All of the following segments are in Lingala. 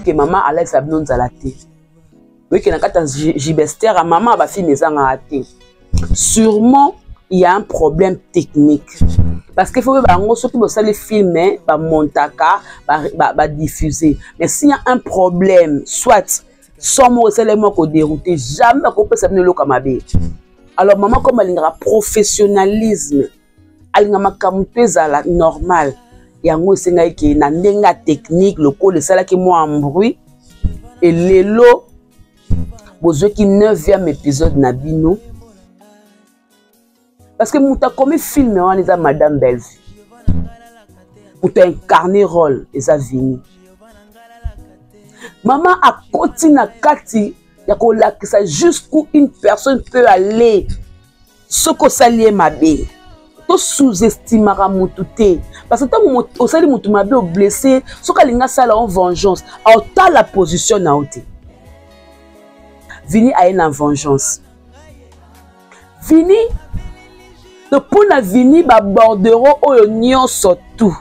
Ke mama alalisa bino nzala te. Oyeke na kati ya Gibester ya mama bafilme ezangaka te. Sûrement il y a un problème technique. Parce que faut bango soki bosali film ba montaka ba ba, ba diffuser. Mais s'il y a un problème, soit son moko esalemi moko dérouter, jamais bakopesa bino eloko mabe. Alors maman comme alingaka professionnalisme, alinga makambo to ezala normal. Yango esengaki ke na ndenge ya technique lokola esalaki mwa bruit et lelo bozwaki 9e épisode na bino parce que moto akomi film wana eza madame Bellevue, moto incarné rôle eza Vini. Mama akoti na kati ya kolakisa jusqu'où une personne peut aller soki osali ye mabe. To sous-estimaka motu te, parce que ntango osali motu mabe, oblesse, soki alingi asala en vengeance, aotala position na yo te. Vini aye na vengeance. Vini to mpo na Vini babordero oyo nyonso tu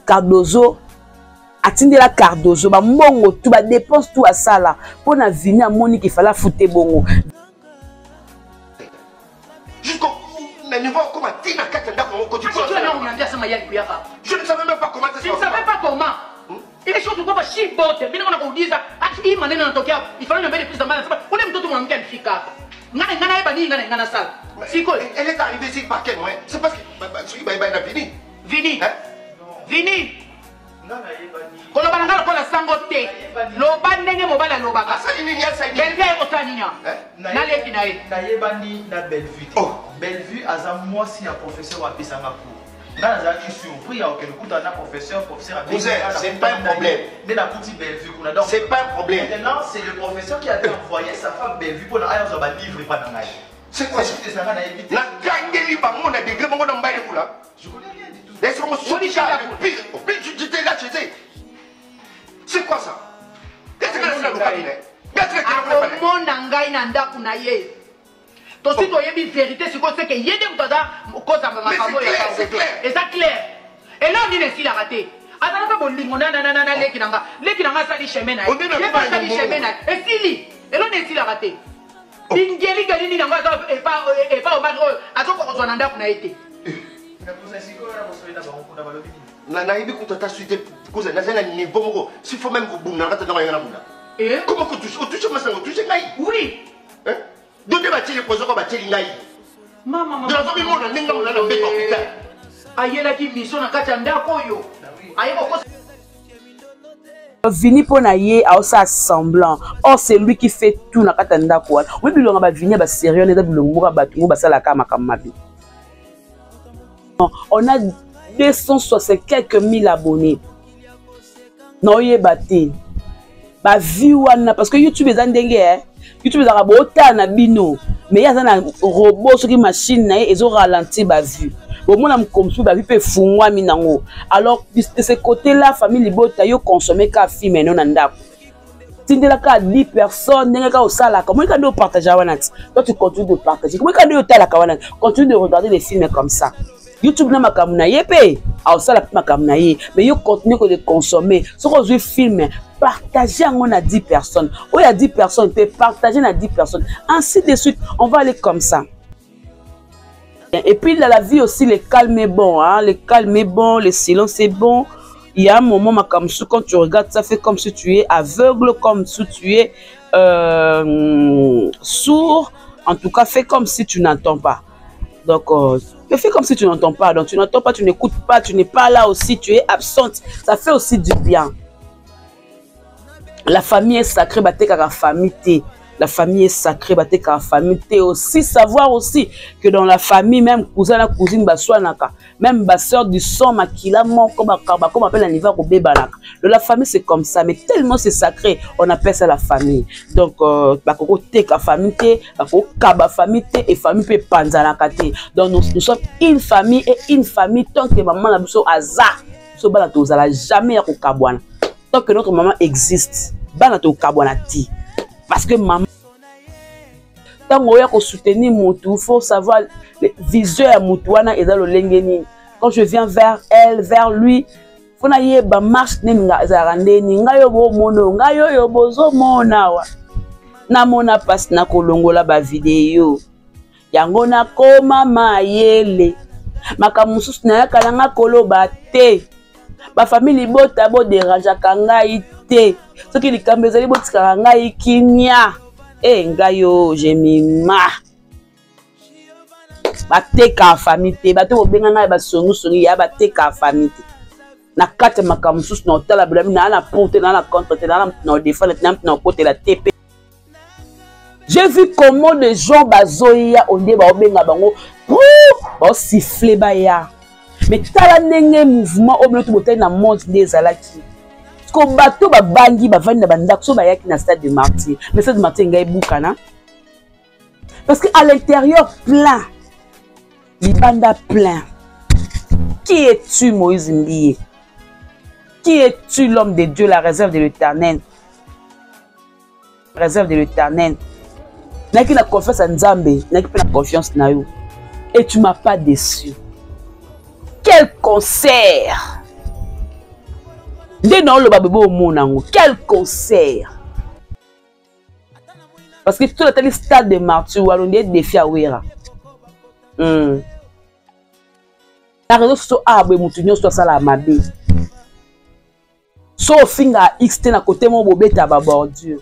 Cardozo atindela Cardozo bambongo tu badepense tu asala mpo na Vini, amoni kifala afute bongo. Jusqu'au niveau comme tina kati ndako moko tu Je ne savais même pas comment. Tu ne savais pas comment. Ile sio tulikuwa shi bote. Mimi naona kuuliza ati hii maneno yanatokea. Ifanye mbele pesa mbaya sema ule mtoto mwanamke alifika hapa. Ngana ngana yeba nini ngana ngana sala. Siko. Elle est arrivée ici par quel moyen? C'est parce que soki ba na Vini. Vini. Hein? Vini. Koloba na nga lokola sango te, loba ndenge mobali alobaka. Bellevue aye kosala nini naleki na ye? Nayebani na Bellevue te. Bellevue aza mwasi ya professeur apesanga cours. Nga nazalaki surpris ya okende kutana na professeur. Professeur, c'est pas un problème. Nde nakuti Bellevue kuna. Donc c'est pas un problème. Maintenant, c'est le professeur qui avait envoyé sa femme Bellevue mpona aya ozwa balivre epa na ngai. C'est quoi? Ezanga nayebi te. Nakangeli bango na degré bango na mbaye kuna. Je connais rien du tout. Laisse-moi soki le pire. Au pire, tu étais là chez eux. C'est quoi ça? Akomona ngai na ndako na ye, tosi toyebi vérité sikoyo, seke ye nde moto aza kozamba makambo oyo. Eza clair, eloko nini esilaka te. Azalaka bolingo na leki na nga. Leki na nga asali chemin na ye, ye asali chemin na ye, esili. Eloko nini esilaka te? Bingeligeli nini yango aza epa Omari oyo azokoka kozwa na ndako na ye te? Nayebi kutu ata suite koza naza na niveau moko. S'il faut même kobunda na kati ndako yanga, na bunda. Comment kotouche, otouche masanga, otouche ngai? Oui. Do nde batieli poison ko batieli ngai. Nazomimona ndenge mona na mbeto hôpital. Ayelaki mission na kati ya ndako oyo aye kokosa. Vini mpo na ye aosala semblant, or c'est lui qui fait tout na kati ya ndako wana. Oyebi bilonga bavini ya basérieux wana eza bilongo moko ya bato ngo basalaka makambo mabe. On a 260 quelques mille abonnés, naoyeba te bavie wana, parce que YouTube eza ndenge eh. YouTube ezalaka bootala na bino, mais ye aza na robot, soki machine na ye ezoralentir bavue, bomona mokomsu bavue mpe efungwami nango. Alors de ce côté là, famille libota, yo consomme ka film no na ndako, tindela kaka 10 personnes ndenge kaka osalaka. Omoni kaka nde opartage wana ti toi tu continues de partager, omoni kaka nde otalaka wana, continue de regarder les films comme ça. YouTube na makambo na ye mpe aosala mpe makambo na ye, mais yo continue ko de consommer. Soki ozwi film, partage yango na 10 personnes, oyo ya 10 personnes mpe partage na 10 personnes, ainsi de suite, on va aller comme ça. Et puis dans la vie aussi, le calme est bon, hein? Le calme est bon, le silence est bon. Il y a un moment comme ça, quand tu regardes, ça fait comme si tu es aveugle, comme si tu es sourd. En tout cas, fais comme si tu n'entends pas. Donc, fais comme si tu n'entends pas. Donc, tu n'entends pas, tu n'écoutes pas, tu n'es pas là aussi, tu es absente. Ça fait aussi du bien. La famille est sacrée, batekaka famille te. La famille est sacrée, batekaka famille te. Aussi, savoir aussi que dans la famille, même cousin la cousine baswanaka, même ba sœur du sang makila moko bakaba, comme appelle la niveau kobebanaka. De la famille, c'est comme ça, mais tellement c'est sacré, on appelle ça la famille. Donc, bakoko teka famille te, bakoko kaba famille te, et famille pe panzanaka te. Donc, nous, nous sommes une famille et une famille tant que maman na biso aza. So bana tozala jamais ya kokabwana. Tant que notre maman existe, bana tokabwana ti. Parce que maman, ntango oya kosoutenir motu, faut savoir vision ya motu wana eza lolenge nini. Quand je viens vers elle, vers lui, Fo nayeba marche nini ezalaka ndeni. Ngai oyo bomona oyo, ngai oyo bozomona awa. Namona mpasi na kolongola bavideo yango, nakoma mayele. Makambo mosusu nayaka nanga koloba te. Bafamille libota, boderangeaka ngai te. Soki likambo ezali, botikaka ngai kimia. E ngai oyo jemima, bateka famille te. Bato bobenga ngai basongisongi ya bateka famille te. Na kati ya makambo mosusu na otala bilami, naa na pour te, naa na contre te, naa na odefendre te, naa na okotela te. Mpe j'ai vu comment des gens bazoya onde baobenga bango, baosiffle, baya. Mais tala ndenge mouvement oyo bino to botali na monde nde ezalaki ko bato babangi, bavandi na bandako. So bayaki na Stade de Martyr, mais Stade de Martyr ngai ebukana parce que à l'intérieur plein, libanda plein. Qui es-tu, Moïse Mbiye? Qui es-tu, l'homme de Dieu, la réserve de l'Éternel, réserve de l'Éternel? Nayaki na confiance ya Nzambe, nayaki mpe na confiance na yo et tu m'as pas déçu. Quel concert nde naoloba bebe, omona yango, quel concert! Parce que tout natali Stade de Martyr wana, nde défi awera. Na réseau sociaux awa boye, motu nyonso asalaka mabe. So ofinga x te na kote moko, bobeta babordure.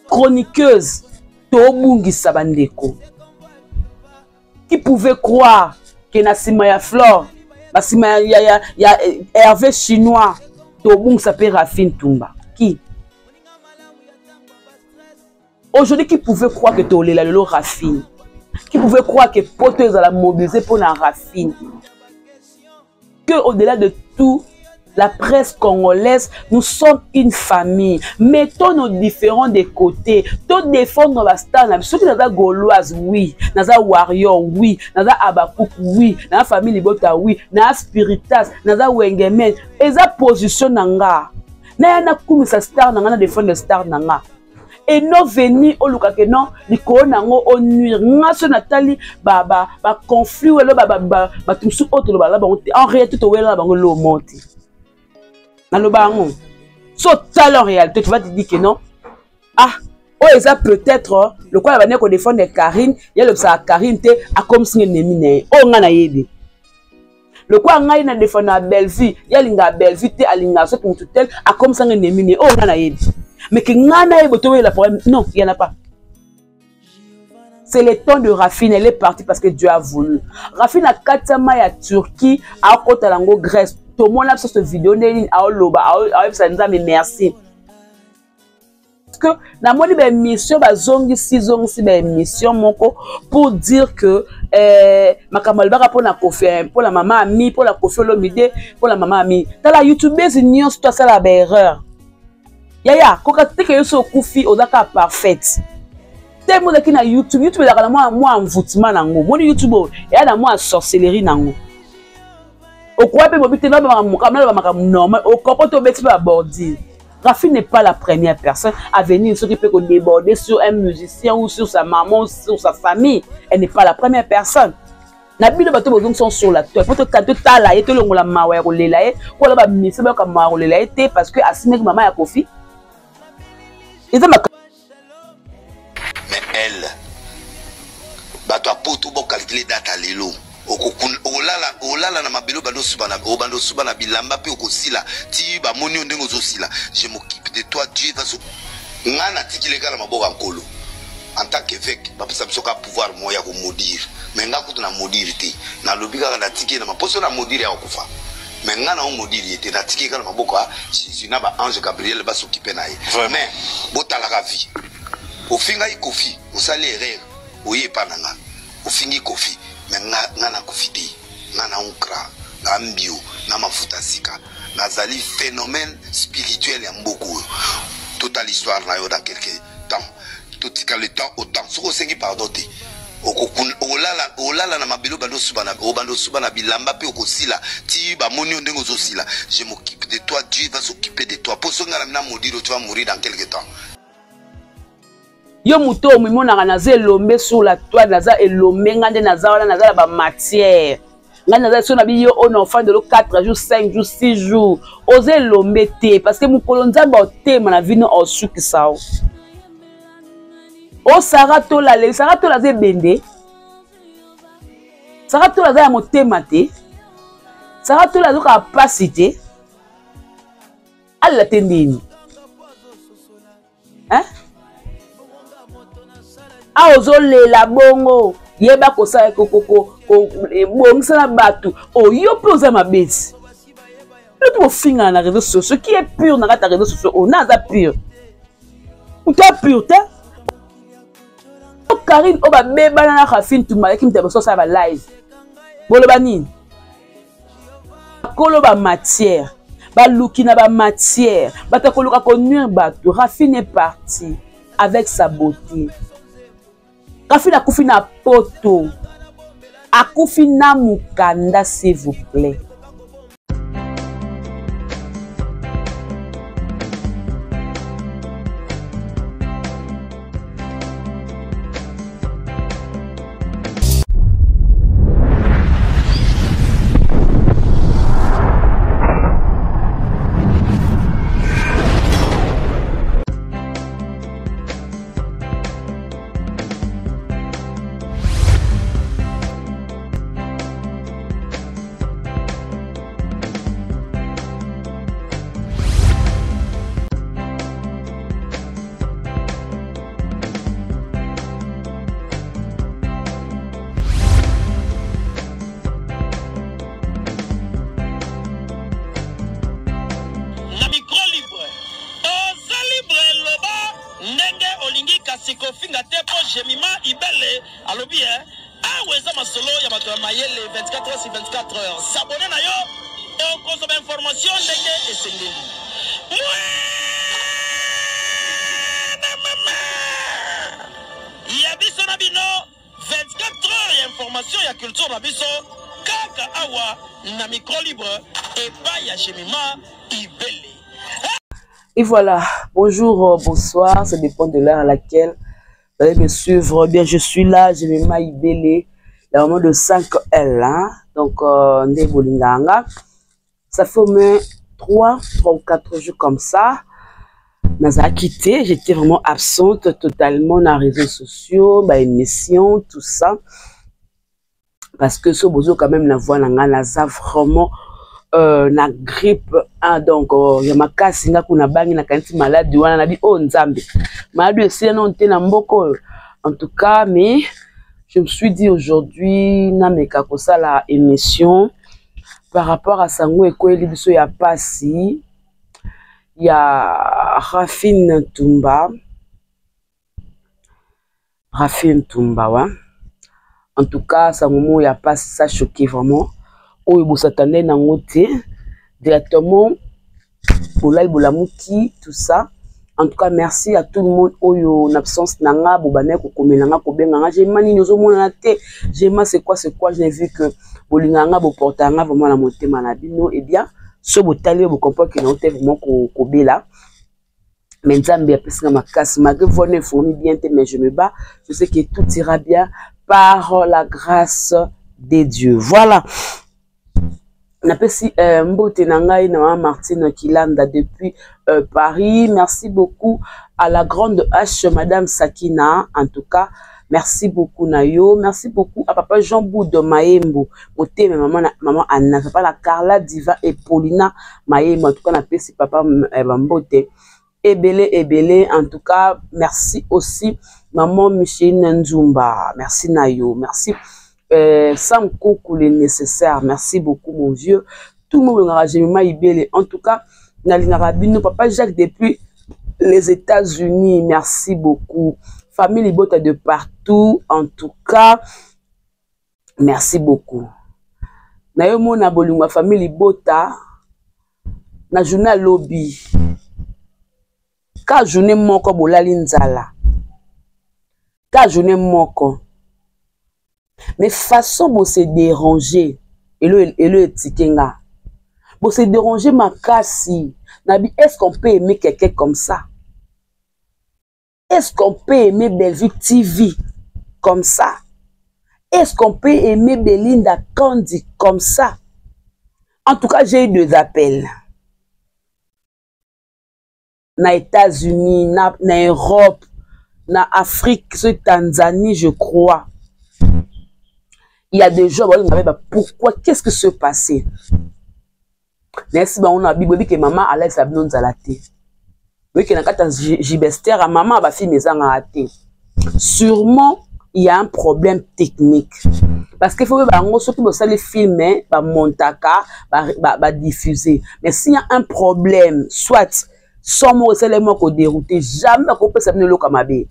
Chroniqueuse, tobungisa bandeko. Qui pouvait croire ke na nsima ya Flore, basima ya Hervé Chinois, tobungisa mpe Rafine Tumba? Qui aujourd'hui, qui pouvait croire que tolela lelo Rafine? Qui pouvait croire que poto ezala mobilisé mpona Rafine? Que au-delà de tout, la presse congolaise, nous sommes une famille. Mettons nos différends de côté. Tout défendre la star. Ceux qui naza gauloise, oui. Naza warrior, oui. Naza abakouk, oui. Naza famille libota, oui. Naza spiritas, naza wengemen. Eza position nanga. Naya na kumisa star nanga, na défendre star nanga. Et non venir olukaka non likolo nango onuire nga. So natali baconflit welo, bato mosusu oyo tolobala bango te, en réalité towelaka bango lomo te. Naloba yango, so otali en réalité, tu vas te dire que non, ah, oyo eza peut-être lokola bandeki kodefendre Karine, ye alobisaka Karine te, akomisi nga ennemi na ye. Oyo nga nayebi, lokola ngai na défendre ya Bellevue, ye alingaka Bellevue te, alingaka soki motu tel, akomisa nga ennemi na ye. Oyo nga nayebi, mais ke ngai nayebi towela problème, non, y en a pas. C'est le temps de Rafine, elle est partie parce que Dieu a voulu. Rafine a katiama ya Turquie, akota lango Grèce. Tomona biso ce vidéo ndenge nini aoloba, aoyebisa Nzambe merci. Parce que namoni baémission bazongisi zongisi baémission moko pour dire que makambo alobaka mpona Kofi, mpona mama Ami, mpona Kofi Olomide, mpona mama Ami. Tala, youtubese nyonso to asala baerreur. Yaya, koka teke yo so okufi, oza kaka parfaite te. Mo ozalaki na YouTube, YouTube ezalaka na mwa envoûtement nango. Moni YouTube oyo eya na mwa sorcellerie nango. Okoya mpe bobi te, naloba makambo normal, okopo te, obeti mpe babordure. Rafi n'est pas la première personne à venir, ce qui peut déborder sur un musicien ou sur sa maman ou sur sa famille. Elle n'est pas la première personne. Na bino bato bozongisa sur la toile po totala ye, tolongola mawa ya kolela ye, kola bamisi bayoka mawa ya kolela ye te, parce que asimaki mama ya Kofi. Eza mais elle, bato ya poto bocalcule date ya lelo. Olala na mabele, obanda osuba na bilamba mpe okosila ti bamoni yo ndenge ozosila. Je m'occupe de toi, Dieu va. Nga natikili kaka na maboko ya Nkolo. En tant qu'évêque, bapesa biso kaka pouvoir moko ya komaudire, mais nga kutu na maudire te. Nalobi kaka natiki ye na maposo. Na maudire ya kokufa, mais nga na omaudire ye te. Natiki ye kaka na maboko ya Jésus na baange Gabriel, basokipe na ye. Mais botalaka vie. Ofingai Kofi, osali erreur, oye epa na nga, ofingi Kofi, mais nga nakufi te. Nga na onkra na mbio na mafuta sika, nazali phénomène spirituel ya mboka oyo. Totala histoire na yo dans quelque temps. Totika le temps au temps. Soki osengi pardon te, olala na mabele, obanda osuba na bilamba mpe okosila ti bamoni yo ndenge ozosila. Je m'occupe de toi, Dieu va s'occuper de toi, po soki nga na maudire, tu vas mourir dans quelque temps. Yo moto oyo mimonaka naza elombe sur la toile, naza elombe, nga nde naza wana, naza na bamatière. Ngai naza so na bi yo oyo na ofandelo 4 jours, 5 jours, 6 jours, oza elombe te, parce que mokolo Nzambe otema na vino osukisa o. O Sara Tola leli, Sara Tola aza ebende. Sara Tola aza ya motema te. Sara Tola azokaka pasi te. Alela te ndeni. Hein? Awa ozolela bongo, yeba kosala bongisa na bato. Oyo mpe oza mabeti. Yo mpe bofingana na réseaux sociaux. Qui est pur na kati ya réseaux sociaux? Oyo na aza pur. Uta pur te. Karine oyo babebana na Rafine Tumba aleki moto ya boso asala ba live. Boloba nini? Bakolo ba matière, baluki na ba matière, bato koluka ko nuire bato. Rafine est parti avec sa beauté. Rafine akufi na poto, akufi na mukanda, s'il vous plaît. Na micro libre oza libre loba ndenge olingi kasi kofinga te po Jemima Ibele alobi eh awa eza masolo ya bato ya mayele 24 heures sur 24 heures s'abonner na yo okozwa ba information ndenge esengeli. Mwana mama ya biso na bino 24 heures ya information ya culture na biso kaka awa na micro libre epai ya Jemima Ibele. Et voilà, bonjour, bonsoir, ça dépend de l'heure à laquelle vous allez me suivre. Bien, je suis là, je me mets Ibele, la maman de 5L, hein? Donc, nde bolinganga. Ça fait au moins 3 ou 4 jours comme ça. Naza quitté, j'étais vraiment absente totalement dans les réseaux sociaux, bah, émissions, tout ça. Parce que ce bozo quand même la voix nanga naza vraiment na grippe, hein, donc ya makasi nga kuna bangi na kanti malade wana na bi oh Nzambe. Malade esila non te na mboko. En tout cas, mais je me suis dit aujourd'hui na meka kosala émission par rapport à sango ekweli biso ya pasi ya Rafine Ntumba. Rafine Ntumba wa. En tout cas, sango mo ya pasi, ça choqué vraiment. Oyo bosatane nango te directement bolali bolamuki tout ça. En tout cas, merci à tout le monde oyo en absence nanga bobana kokomela nga kobenga nga j'ai mani nyozo mona te j'ai ma c'est quoi c'est quoi j'ai vu que bolinga nga bo porta nga vraiment na motema na bino et bien so botali bo comprendre que na te vraiment ko kobela. Mais Nzambe apesi nga makasi malgré voix ne fourni bien te mais je me bats, je sais que tout ira bien par la grâce de Dieu. Voilà. Napesi mbote na ngai na mama Martine Kilanda depuis Paris. Merci beaucoup à la grande H, Madame Sakina. En tout cas, merci beaucoup na yo. Merci beaucoup à papa Jean Boude Maembo, motema maman na, maman Anna, papa la Carla Diva et Paulina Maembo. En tout cas, napesi papa mbote ebele ebele. En tout cas, merci aussi maman Micheline Nzumba. Merci na yo. Merci. Sam Koukou le nécessaire. Merci beaucoup mon vieux. Tout le monde a Jemima Ibele. En tout cas, nalingaka bino papa Jacques depuis les États-Unis. Merci beaucoup. Famille Libota de partout. En tout cas, merci beaucoup. Na yo mona bolingo famille Libota na journal lobby. Ka journée moko bolali nzala. Ka journée moko. Mais façon bo se déranger elo etikenga. Bo se déranger makasi. Nabi, est-ce qu'on peut aimer quelqu'un comme ça? Est-ce qu'on peut aimer Bellevue TV comme ça? Est-ce qu'on peut aimer Belinda Kandi comme ça? En tout cas, j'ai eu deux appels. Na États-Unis, na Europe, na Afrique, sur Tanzanie, je crois. Il y a des gens, bah, pourquoi, qu'est-ce que se passait? Nayesi bango na bible ke mama alakisa bino nzala te. Boyeke na kati ya Gibester ya mama bafilme ezangaka te. Sûrement, il y a un problème technique. Parce que faut bango soki bosali film ba montaka ba ba, ba diffuser. Mais s'il y a un problème, soit sans mot esali moko dérouter, jamais bakopesa bino eloko ya mabe.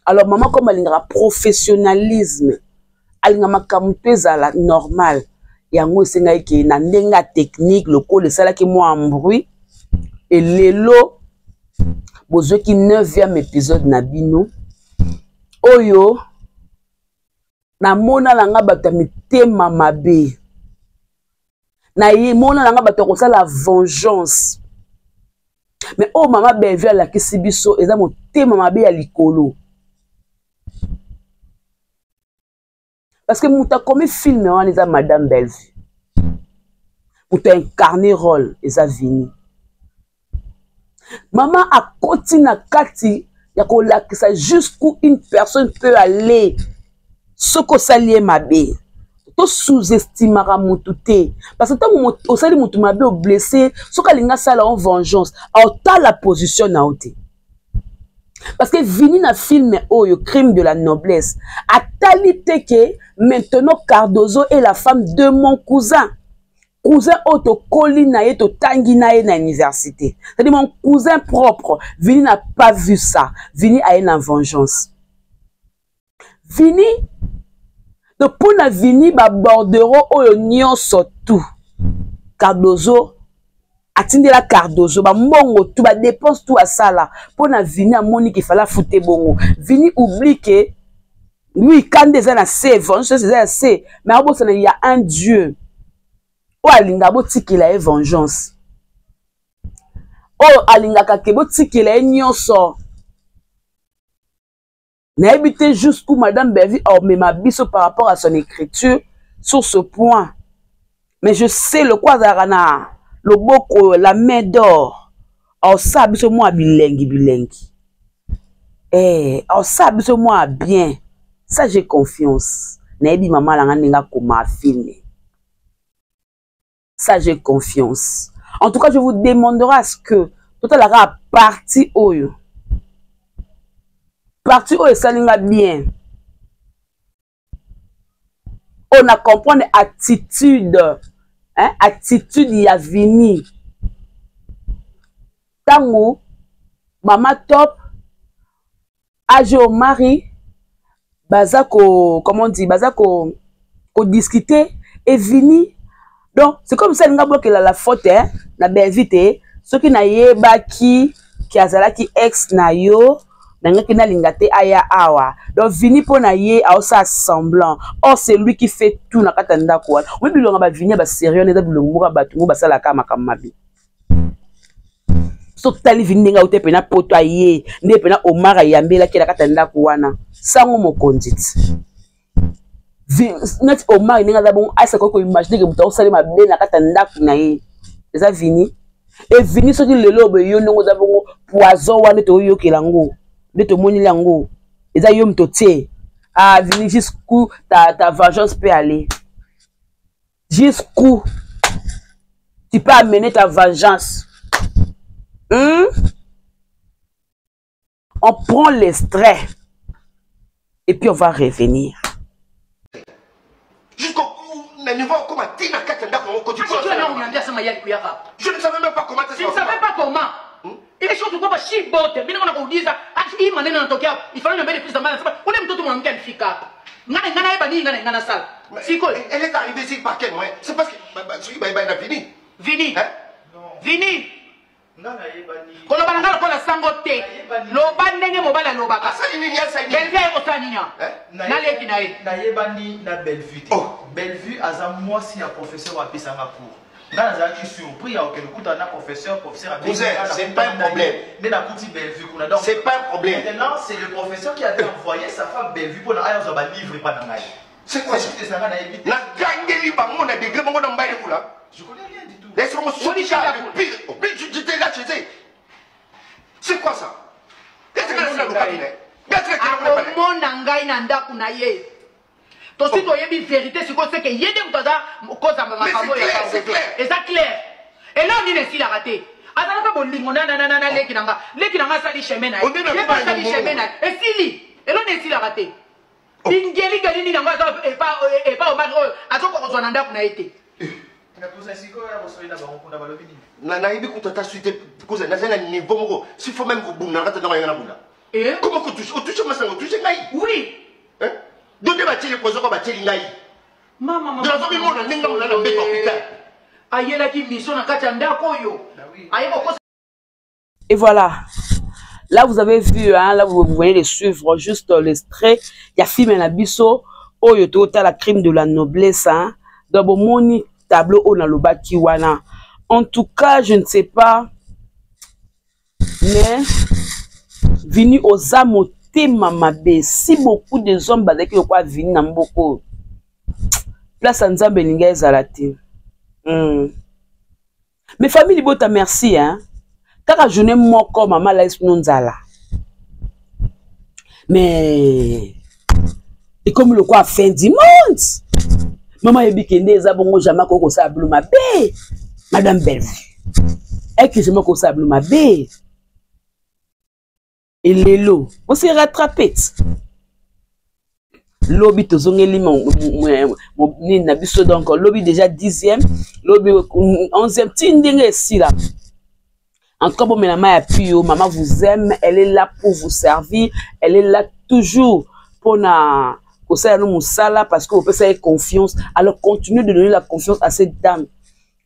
Alors maman comme alingaka professionnalisme, alinga makambo to ezala normal. Yango esengaki ke na ndenge ya technique lokola esalaki mwa embrouille et lelo bozwaki 9e épisode na bino oyo namona na nga bato ya mitema mabe, namona na nga bato ya kosala vengeance. Mais oyo mama Bellevue alakisi biso eza motema mabe ya likolo. Parce que moto akomi film wana eza Madame Bellevue. Moto incarné rôle eza Vini. Mama akoti na kati ya kolakisa jusqu'où une personne peut aller soki osali ye mabe. To sous-estimaka motu te. Parce que ntango osali motu mabe oblessé, soki alingi asala en vengeance, aotala position na yo te. Parce que Vini na film oyo Crime de la noblesse atali te ke maintenant Cardozo est la femme de mon cousin. Cousin oyo tokoli na ye, totangi na ye na université. C'est-à-dire mon cousin propre. Vini n'a pas vu ça. Vini a une vengeance. Vini, donc pour na Vini ba bordereau oyo nyonso tout. Cardozo atindela Cardozo ba mbongo tout ba dépense tout asala pour na Vini amoni qu'il fallait foutre bongo. Vini oublie que lui quand eza na C, vengeance eza na C, mais abosana il y a un Dieu. Oyo alinga botikela ye vengeance. Oyo alingaka ke botikela ye nyonso. Nayebi te jusqu'où Madame Bellevue amema biso par rapport à son écriture sur ce point. Mais je sais le quoi azalaka na loboko, la main d'or. Aosala biso mwa bilengi bilengi. Eh, aosala biso mwa bien. Ça j'ai confiance. Nayebi mama langa ndenge akoma filme. Ça j'ai confiance. En tout cas, je vous demanderai à ce que totalaka partie oyo. Partie oyo esalinga bien. On a comprendre attitude, hein, attitude ya Vini. Tango mama top age au mari baza ko, comment on dit, baza ko, ko discuter et Vini. Donc c'est comme ça nga bokela la faute, hein, na Bellevue te, soki na yebaki ki azalaki ex na yo, nangaki nalinga te aya awa. Donc Vini po na ye aosa semblant. Or c'est lui qui fait tout na kata ndako wana. Oui bilonga ba Vini ba sérieux neza bilongo moko bato ngo basalaka makambo mabe. So tali Vini ndenge aute pena poto aye, nde pena Omar ayambelaki na kata ndako wana. Sango mokonzi ti. Neti Omar ndenge aza bongo, aisa koki koimagine ke moto aosali mabe na kata ndako na ye. Eza Vini. E Vini soki lelo boye yo ndenge oza bongo, poison wana toyokela yango, nde tomoneli yango. Eza yo moto tie. Ah, Vini, jusqu'où ta vengeance peut aller? Jusqu'où tu peux amener ta vengeance? On prend l'extrait et puis on va revenir. Jusqu'au niveau comment Tina Katenda, comment tu Ah, si tu es là, on a dit ça, Mayali Kouyaga. Je ne savais même pas comment Tu ne savais pas comment. Il est surtout pas si beau, mais on a dit ça. Ah, il m'a donné un toquet. Il fallait me mettre plus de mal. On aime tout le monde qui est cap. Ngana ngana eba ni ngana ngana sale. Mais Si quoi? Elle est arrivée ici par quel moyen? C'est parce que, bah, bah, celui, bah, bah, il a fini. Vini. Hein? Non. Vini. Ngana yeba ni. Koloba na ngana kola sango te. Nayeba ni. Loba ndenge mobali alobaka. Asali nini, asali nini? Bellevue aye kosala nini awa? Hein? Naleki na ye. Nayeba ni na Bellevue te. Oh. Bellevue aza mwasi ya professeur oyo apesanga cours. Nga nazalaki surpris ya kokende kokutana na professeur, professeur abengi Cousin, nga na c'est kutana pas un na ye. problème. Nde nakuti Bellevue kuna. Donc, C'est pas un problème. Maintenant, c'est le professeur qui avait envoyé sa femme Bellevue pour aya ozwa ba livre epa na ngai. C'est quoi ça? Nagangeli bango na degré bango na mbaye kuna. Je connais rien du tout. Laisse moi sortir le pire. Mais tu étais là chez eux. C'est quoi ça? Akomona ngai na ndako na ye. Tosi toyebi vérité sikoyo, seke ye nde moto aza kozamba makambo ya eza clair. Eloko nini esilaka te? Azalaka bolingo na leki na nga. Leki na nga asali chemin na ye, ye asali chemin na ye, esili. Eloko nini esilaka te? Bingeligeli nini yango aza epa Omari oyo azokoka kozwa na ndako na ye te? Nayebi kutu ata suite koza naza na niveau moko, s'il faut même kobunda na kati ndako yanga na bunda. Comment kotouche, otouche masanga, otouche ngai? Oui. Do nde batieli poison ko batieli ngai. Nazomimona ndenge mona na mbeto hôpital. Ayelaki mission na kati ya ndako oyo aye kokosa. Et voilà. Là, vous avez vu, hein, là, vous venez de suivre juste l'extrait. Il y a film na biso, oyo tota la crime de la noblesse, hein. Donc, bomoni tableau oyo nalobaki wana. En tout cas, je ne sais pas, mais Vini oza motema mabe. Si beaucoup des hommes bazalaki lokola Vini na mboka oyo, place ya Nzambe elingi ezala te. Mais famille libota, merci, hein. Kaka journée moko mama laisse no nzala. Mais ekomi lokola fin du monde. Mama yebi kende eza bongo, jamais akoki kosala bino mabe. Madame Bellevue. Eke jamais kosala bino mabe. Elelo, on s'est rattrapé. Lobi tozongeli nini na biso, donc lobi déjà 10e, lobi 11e, ti ndenge esila. En tout cas, bomela mai ya pio. Maman vous aime, elle est là pour vous servir, elle est là toujours mpona kosala no mosala parce que opesa ye confiance. Alors continuez de donner la confiance à cette dame.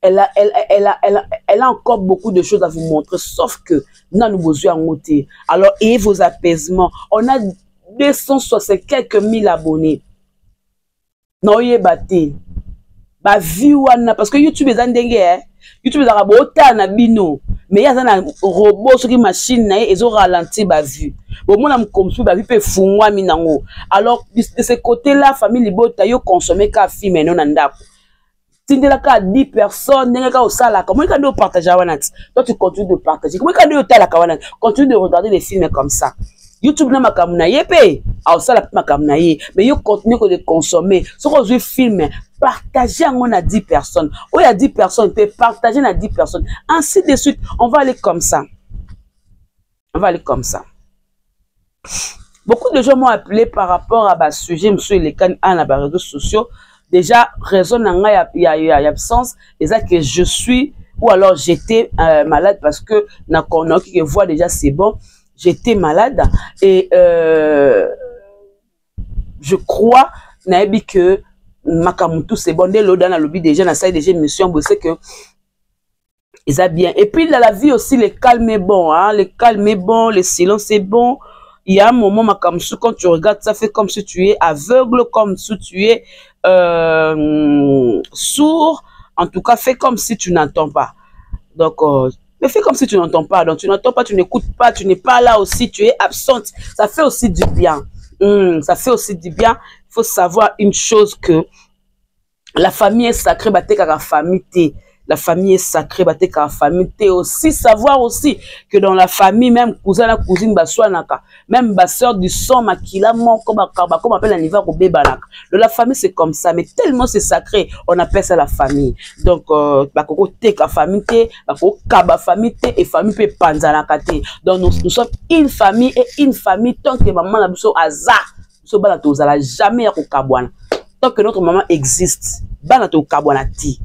Elle a, elle a, elle a, elle a encore beaucoup de choses à vous montrer, sauf que nanu bozwi yango te. Alors ayez vos apaisements. On a 260 quelques mille abonnés. Naoyeba te bavues wana, parce que YouTube eza ndenge YouTube ezalaka bootala na bino, mais ye aza na robot, soki machine na ye ezoralentir bavues, bomona mokomsu bavues mpe efungwami nango. Alors de ce côté là, famille libota, yo consomme ka film eno na ndako, tindela kaka 10 personnes ndenge kaka osalaka. Omoni kaka nde opartage wana ti toi tu continues de partager, omoni kaka nde otalaka wana, continue de regarder les films comme ça. YouTube na makambo na ye mpe aosala mpe makambo na ye, mais yo continue ko de consommer. Soki ozwi film, partage yango na 10 personnes, oyo ya 10 personnes mpe partage na 10 personnes, ainsi de suite. On va aller comme ça, on va aller comme ça. Beaucoup de gens m'ont appelé par rapport à basujet mosusu elekani a na baréseaux sociaux. Déjà, raison na ngai ya absence eza que je suis ou alors j'étais malade, parce que nakoki que voix déjà c'est bon. J'étais malade et je crois, nayebi que makambo tout c'est bon. Nde loda nalobi déjà, nasali déjà émission boye, c'est que eza bien. Et puis dans la vie aussi, le calme est bon, hein? Le calme est bon, le silence est bon. Il y a un moment, makambo, quand tu regardes, ça fait comme si tu es aveugle, comme si tu es sourd. En tout cas, fais comme si tu n'entends pas. Donc mais fais comme si tu n'entends pas. Donc tu n'entends pas, tu n'écoutes pas, tu n'es pas là aussi, tu es absente. Ça fait aussi du bien. Ça fait aussi du bien. Il faut savoir une chose, que la famille est sacrée, batekaka famille te. La famille est sacrée, batekaka famille te. Aussi savoir aussi que dans la famille, même cousin na cousine baswanaka, même ba sœur du sang, makila moko, bakoma appelle la kobebanaka. De la famille, c'est comme ça, mais tellement c'est sacré, on appelle ça la famille. Donc bakoko teka famille te, bakoko kaba famille te, et famille pe panzanaka te. Donc nous, nous sommes une famille, et une famille, tant que maman na biso aza, biso bana tozala jamais ya kokabwana. Tant que notre maman existe, bana tokabwana ti.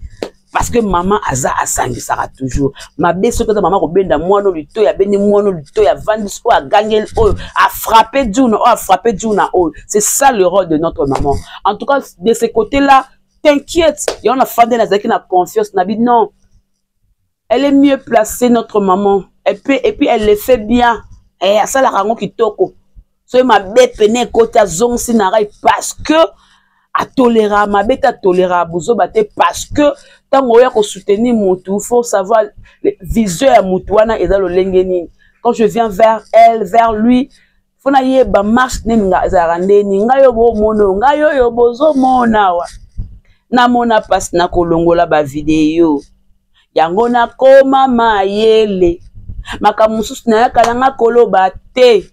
Parce que maman aza, asangisaka toujours. Mabe soki aza, mama kobenda mwana litoyi, abendi mwana litoyi, avandisi oyo, agangeli oyo, afrappe duna oyo, afrappe duna oyo. C'est ça le rôle de notre maman. En tout cas, de ce côté là, t'inquiète. Yango na fandeli, nazalaki na confiance na bi non, elle est mieux placée, notre maman. Et puis elle le fait bien. Eh, asalaka yango kitoko. Soki mabe pene ekoti, azongisi na rai, parce que atolera mabe te, atolera buzoba te. Parce que ntango oya kosoutenir motu, faut savoir vision ya motu wana eza lolenge nini. Quand je viens vers elle, vers lui, faut Mpo nayeba marche nini nga ezalaka ndeni. Ngai oyo bomona oyo, ngai oyo bozomona awa. Namona mpasi na kolongola ba video. Yango nakoma mayele. Makambo mosusu nayaka na nga koloba te.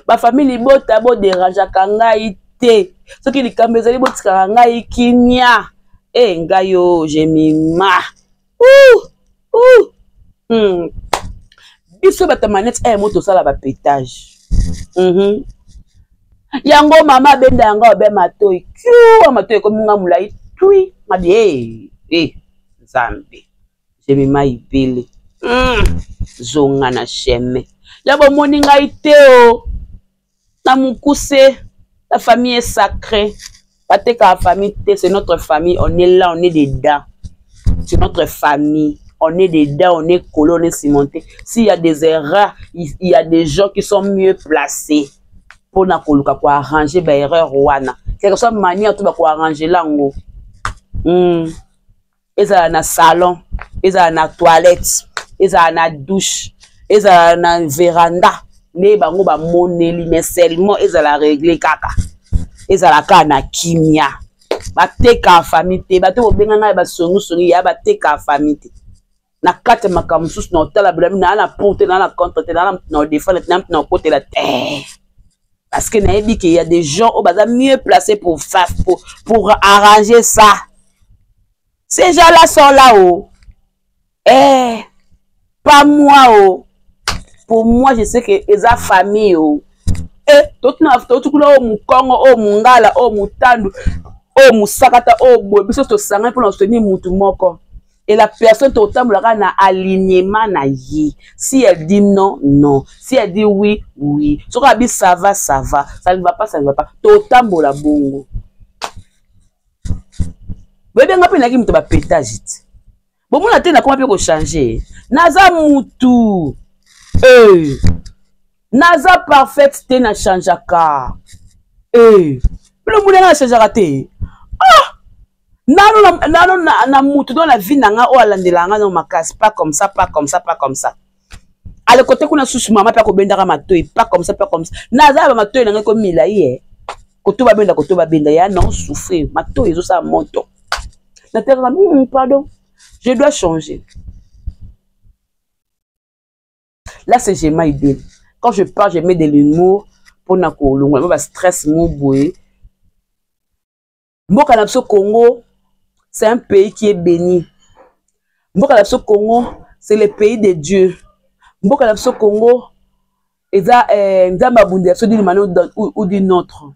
Ba famille libota bo derangeaka ngai te. Soki likambo ezali botikaka ngai kimia. E ngai oyo Jemima. Ouh, ouh. Biso bato ya manette eh, mo tosala ba petage. Yango mama abenda yango abe matoi. Kiu, matoi ekomi nga molai tui. Mabi eh, eh, Nzambe. Jemima ibele. Zonga na chemin. Ya bomoni ngai te o. Na mokuse, la famille est sacrée. Bateka la famille te, c'est notre famille. On est là, on est dedans. C'est notre famille. On est dedans, on est collé, on est cimenté. S'il y a des erreurs, il y a des gens qui sont mieux placés pour na koluka ko arranger ba erreur wana. Quelque soit manière tout ba ko arranger lango. Ezala na salon, ezala na toilette, ezala na douche, ezala na veranda, nde bango ba moneli, mais seulement ezala réglé kaka. Ezala kaka na kimia. Bateka famille te, bato bobenga ngai ba songi songi ya bateka famille te. Na kati ya makambo mosusu na otala bilami na na pour te, na na contre te, na na défendre te, na na okotela te. Parce que nayebi qu'il y a des gens oyo baza mieux placés pour faire, pour arranger ça. Ces gens-là sont là oh. Eh, pas moi oh. Pour moi, je sais que eza famille oh. Eh, totuna totukula o mukongo o mungala o mutandu o musakata o boye biso tosangani mpona soutenir mutu moko. Et la personne totambolaka na alignement na ye. Si elle dit non, non. Si elle dit oui, oui. Soki abi ça va, ça va. Ça ne va pas, ça ne va pas. Totambola bongo. Boyebi nga mpe nayaki moto ba petage te. Bomona te nakoma mpe kochanger. Naza mutu. Naza parfaite te, na changeaka. Bino mona nga na changeaka te. Ah! Nano na, nano na, na mutu dans la vie na nga oyo alandela nga no makasi, pas comme ça, pas comme ça, pas comme ça. Ale côté kuna susu mama pe akobendaka matoyi, pas comme ça, pas comme ça. Naza ba matoyi na nga ko milayi eh. Koto babenda, koto babenda ya non souffrir, matoyi ezosala moto. Na terre na pardon, je dois changer. Là c'est Jema Ibele. Quand je parle, je mets de l'humour pour na ko longola ba stress mo boye. Mboka na biso Congo, c'est un pays qui est béni. Mboka na biso Congo, c'est le pays de Dieu. Mboka na biso Congo, eza Nzambe abundela biso d'une manière ou d'une autre.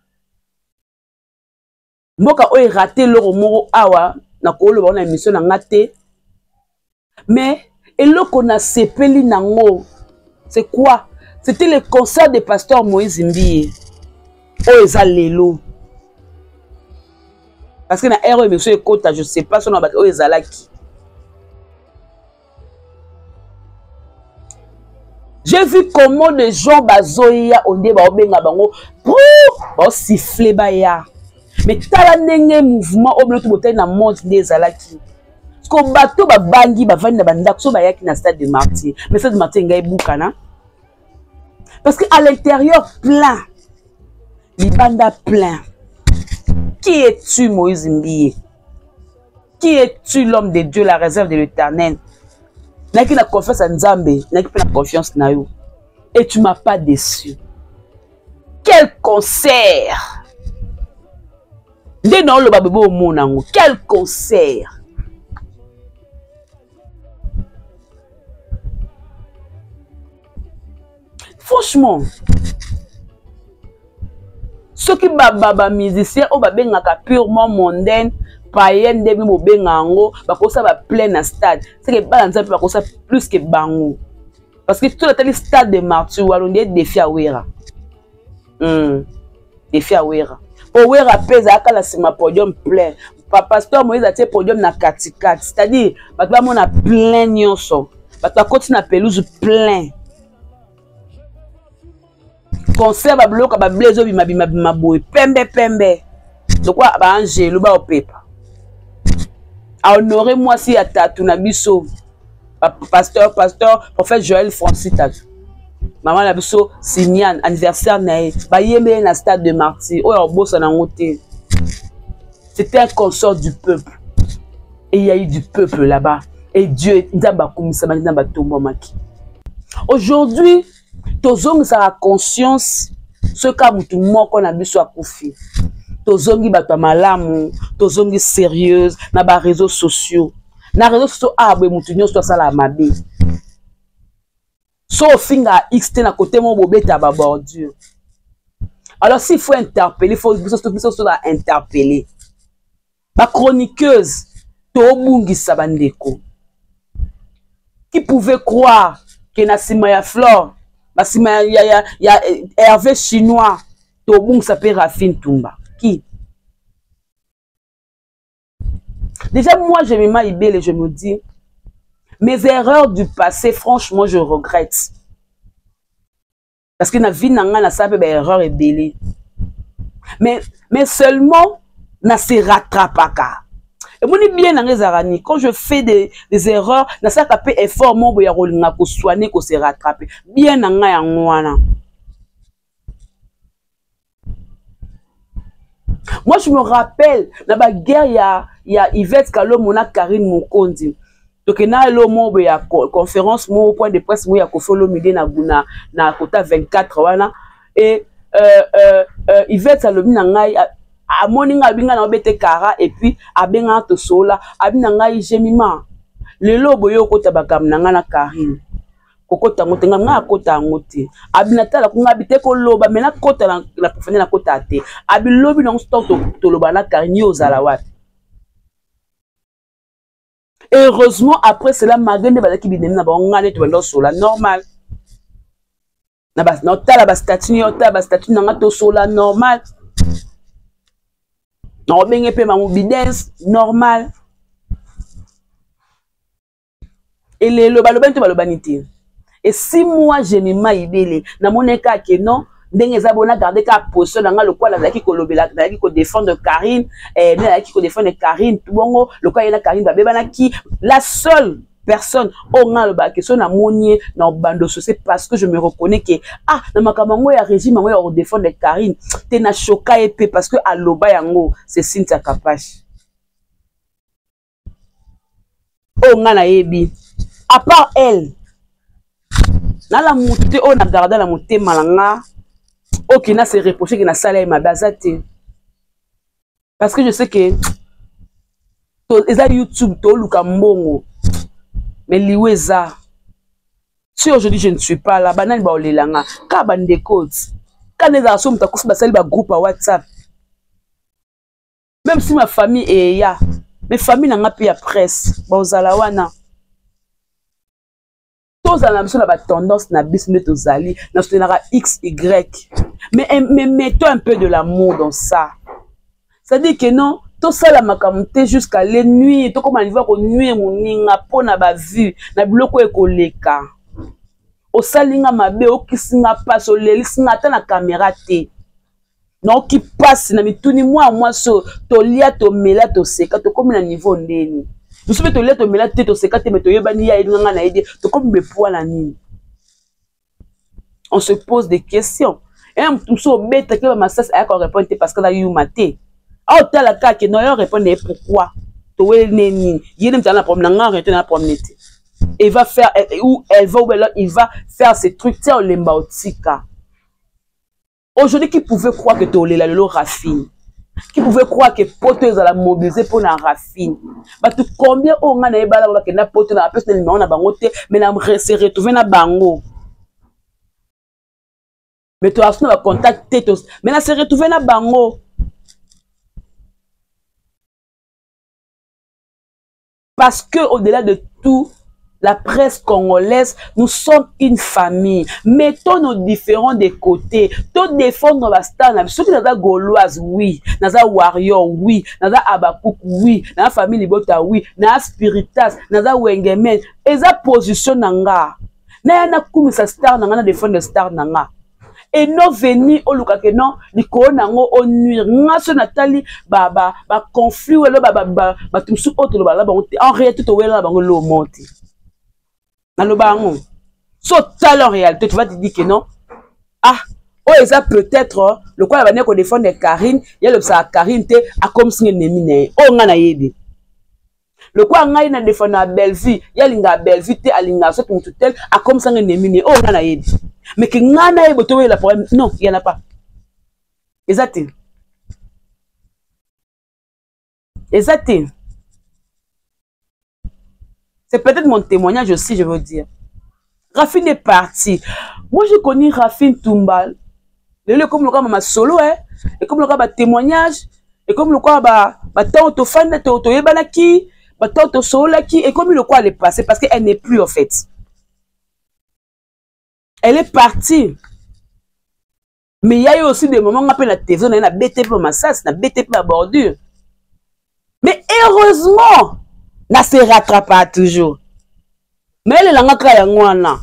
Mboka oyo raté eloko moko awa na koloba na émission na nga te. Mais eloko na sepeli nango, c'est quoi? C'était le concert de pasteur Moïse Mbiye. Oyo eza lelo. Parce que na heure oyo émission ekota, je sais pas sono bato oyo ezalaki. J'ai vu comment des gens bazoya onde baobenga bango pour siffler baya. Mais tala ndenge mouvement oyo biloko botali na monde nde ezalaki. Parce que bato babangi bavandi na bandako so bayaki na stade de Martyr. Mais stade de Martyr ngai ebukana. Parce que à l'intérieur plein, libanda plein. Qui es-tu Moïse Mbiye? Qui es-tu l'homme de Dieu, la réserve de l'Éternel? Naki na confiance à Nzambe, naki pe na confiance na yo. Et tu m'as pas déçu. Quel concert! Nde na oloba bebo omona yango. Quel concert! Franchement, soki ba musicien oyo babengaka purement mondaine, païen nde bino bobenga yango, bakosa ba plein na stade. C'est que bana Nzambe bakosa plus que bango. Parce que tout le stade de Martyrs wana nde défi à Wera. Défi à Wera. Po Wera pe ezalaka na nsima podium plein. Pasteur Moïse atie podium na katikati, c'est-à-dire bato bamona plein nyonso. Bato bakoti na pelouse plein. Concert ba biloko ba ble ezo bima bima bima boye pembe pembe. Lokwa ba angelo ba opepa. A honorer mwasi ya tatu na biso. Ba pasteur, pasteur, prophète Joël Francis Tatu. Mama na biso Simiane, anniversaire na ye, bayembeli na stade de Martyr, oyo akobosana yango te. C'était un concert du peuple. Et il y a eu du peuple là-bas. Et Dieu, Nzambe akumisamaki, Nzambe atombwamaki. Aujourd'hui, tozongisaka conscience soki kaka motu moko na biso akufi. Tozongi bato ya malamu, tozongi sérieuse na ba réseaux sociaux. Na réseaux sociaux awa boye motu nyonso asalaka mabe. So ofinga X te na côté moko bobeta ba bordure. Alors s'il faut interpeller, faut biso biso so ba interpeller. Ba chroniqueuse tobungisa bandeko. Qui pouvait croire que na sima ya Flore, ba sima ya, ya, ya Hervé Chinois, tobungisa pe Raphine Tumba. Qui? Déjà, moi, je me mets et je me dis, mes erreurs du passé, franchement, je regrette. Parce que na vie na nga na sape ba erreur ebele. Mais seulement na se rattrapaka. Et moni bien na ezalaka ni quand je fais des erreurs, na saka pe effort mo boya kolinga ko soigner ko se rattraper. Bien na nga yango wana. Moi je me rappelle na ba guerre ya Yvette Kalomo na Karine Mokonzi. Tokenda lo mo ya conférence mo point de presse mo ya Koffi Olomide na guna na kota 24 wana et Yvette alobi na ngai amoni ngai abinga na obete kara et puis abenga to sola abi na ngai Jemima lelo boyo kota bakam na ngai na Karine kokota ngo te ngai ngai akota yango te abi na tala ko ngai abi te koloba mais na kota na profondeur na kota te abi lobi na ngo to toloba na Karine yo ozala wapi. Heureusement, après cela, malgré nde bazalaki binemi na bango, ngai nde tobanda kosola normal. Na ba, na otala ba statut, na otala ba statut na nga tosola normal. Na obenge pe mamu bidens normal. Elelo balobani to balobani te. Et si moi je me maibele, na moneka ke non, ndenge eza bona garder ka position na nga lokola nazalaki kolobela, nazalaki ko défendre Karine, nazalaki ko défendre Karine, tout bongo, lokola ye na Karine babebanaki, la seule personne oyo nga alobaka ke so namoni ye na bando so, c'est parce que je me reconnais que, ah, na makambo yango ya régime yango ya ko défendre Karine, te na choka ye pe parce que aloba yango, c'est Cynthia Kapache. Oyo nga nayebi, à part elle, nala mutu te oyo na garda na motema na nga, oyo ke na se reprocher ke nasala ye mabe aza te. Parce que je sais que to, eza YouTube toluka mbongo, mais liwe eza. Si aujourd'hui je ne suis pas là, banani ba olelanga, ka ba ndeko, ka neza so mutu akufi basali ba groupe ya WhatsApp. Même si ma famille est ya, mais famille nanga pe ya presse, ba ozala wana. Tozala na biso na ba tendance na biso nde tozali, na soutenaka X, Y. Mais mettons un peu de l'amour dans ça. C'est-à-dire que non, tosala makambo te jusqu'à les nuire, tokoma niveau ya konuire moninga mpo na ba vue, na biloko ekoleka. Osali nga mabe, okisi nga pasi, olelisi nga ata na caméra te. Naoki pasi na mituni mwa mwasi oyo, tolia, tomela, toseka, tokomi na niveau ndeni. Biso mpe tolia, tomela te, toseka te, mais toyebani ye ayebi nga, nga nayebi ye, tokomi bepoa na nini? On se pose des questions. Et un moto mosusu obetaki ba masasi ayaka korépondre te parce que aza yuma te. Awa otala kaka ke non, ayo répondre ye pourquoi? Toweli ne nini? Ye nde moto aza na problème na nga, en réalité na problème te. Il va faire, ou elle va, ou alors il va faire ces trucs, tia olemba otika. Aujourd'hui, qui pouvait croire que tolela lelo Raphine? Qui pouvait croire que poto ezala mobilisé pour na Raphine? Bato combien oyo nga na ye bala ba kenda poto na pesa numéro na bango te, mais na se retrouver na bango. Mais to asuna ba contact te, to, mais na se retrouver na bango. Parce que au-delà de tout, la presse congolaise, nous sommes une famille. Mettons nos différends de côté. Tout défendre la star. Ceux qui sont gauloise, oui. Naza warrior, oui. Naza Abakouk, oui. Naza famille Libota, oui. Naza Spiritas, naza Wengemen. Eza position nanga. Na yana kumisa star nanga, na défendre star nanga. Et non venir au luka que non, likolo nango au nuire. Nga so natali ba, ba, ba conflit welo ba, ba, ba, ba tumsu oto lo ba la bango te. En réalité, to wela bango lo monte. Na lo bango. So tala en réalité, tu vas te dire que non, ah, oyo eza peut-être lokola bandaki kodefendre Karine, ye alobisaka Karine te, akomisi nga ennemi na ye. Oyo nga nayebi, lokola ngai na defendre ya Bellevue, ye alingaka Bellevue te, alingaka soki motu tel, akomisa nga ennemi na ye. Oyo nga nayebi, mais ke ngai nayebi toyela problème, non, y'en a pas, eza te, eza te. C'est peut-être mon témoignage aussi, je veux dire. Raphine est partie. Moi, j'ai connu Raphine Tumba. Lelo comme le cas ma solo, hein. Et comme le cas témoignage. Et comme le cas ba ba tant to fan to to yebanaki, ba tant to solaki et comme le quoi elle est passée parce qu'elle n'est plus en fait. Elle est partie. Mais il y a eu aussi des moments où on appelle la TV, on a BTP masas, na BTP à bordure. Mais heureusement, na se rattrapa toujours. Mais elle est là kaka yango wana.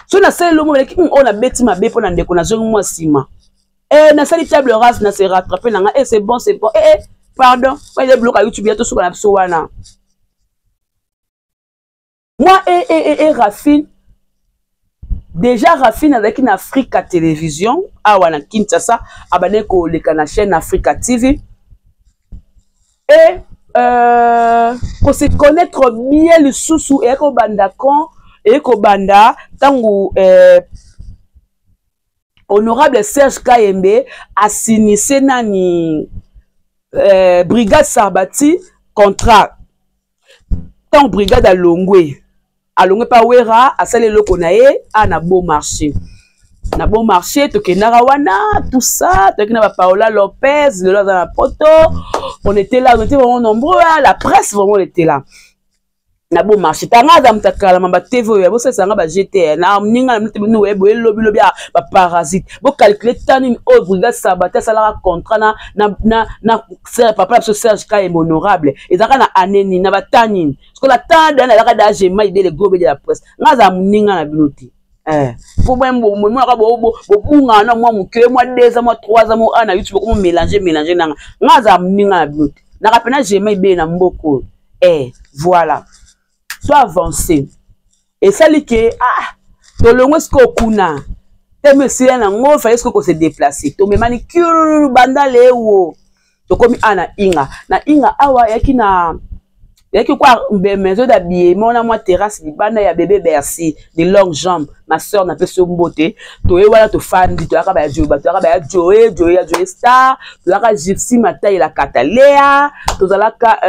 So na sali lomo eleki oyo na beti mabe mpo na ndeko nazongi mwa nsima. Eh, nasali table rase na se rattraper na nga. Eh, c'est bon, c'est bon. Eh, eh, pardon. Oyo eza biloko ya YouTube ya tosuka na biso wana. Moi et Raphine, déjà Raphine azalaki na Africa Télévision, awa na Kinshasa, abandaki koleka na chaîne Africa TV. Et ko se connaître bien lisusu eyaki kobanda quand, eyaki kobanda ntango honorable Serge Kayembe asinise nani Brigade Sarbati contrat. Ntango Brigade alongwe, alongwe pa Wera, asali eloko na ye a na Beau Marché. Na Beau Marché tokendaka wana, tout ça, toyaki na ba Paola Lopez, lelo aza na poto. On était là, on était vraiment nombreux, hein, la presse vraiment on était là. Na Beau Marché, tanga aza moto akalama ba TV oyo, bosalisa nga ba GTR, na ninga na minote bino oyo, boye lobi lobi ya ba parasite. Bo calculer tant nini oyo Brigade Sabata asalaka contrat na, na, na, na Serge, papa na biso Serge Kayembe honorable. Ezalaka na année nini, na ba temps nini. Parce que la temps d'année, ezalaka da Gema Idele Gobe de la presse. Nga aza moninga na bino te. Po boye mbo, mbo, mwa bo, bo, bo bunga na mwa moke, mwa 2 ans, mwa 3 ans, mwa 1 na YouTube, komo mélanger, mélanger nanga. Nga aza moninga na bino te. Naka pena Gema Idele na mboko. Voilà. So avancé. Et ça li ke, ah, tolongo siko kuna. Teme esila nango, fallait siko ko se déplacer. Tomemani kiururu banda lewo. Tokomi a na Inga. Na Inga awa yaki na yaki kwa maison d'habillement na mwa terrasse libanda ya bébé Bercy de longue jambe. Ma sœur na pesi mbote. Toye wana to fandi, toyaka ba joba, toyaka ba joe, joe ya joe star, toyaka Gypsy Matai la Katalea, tozalaka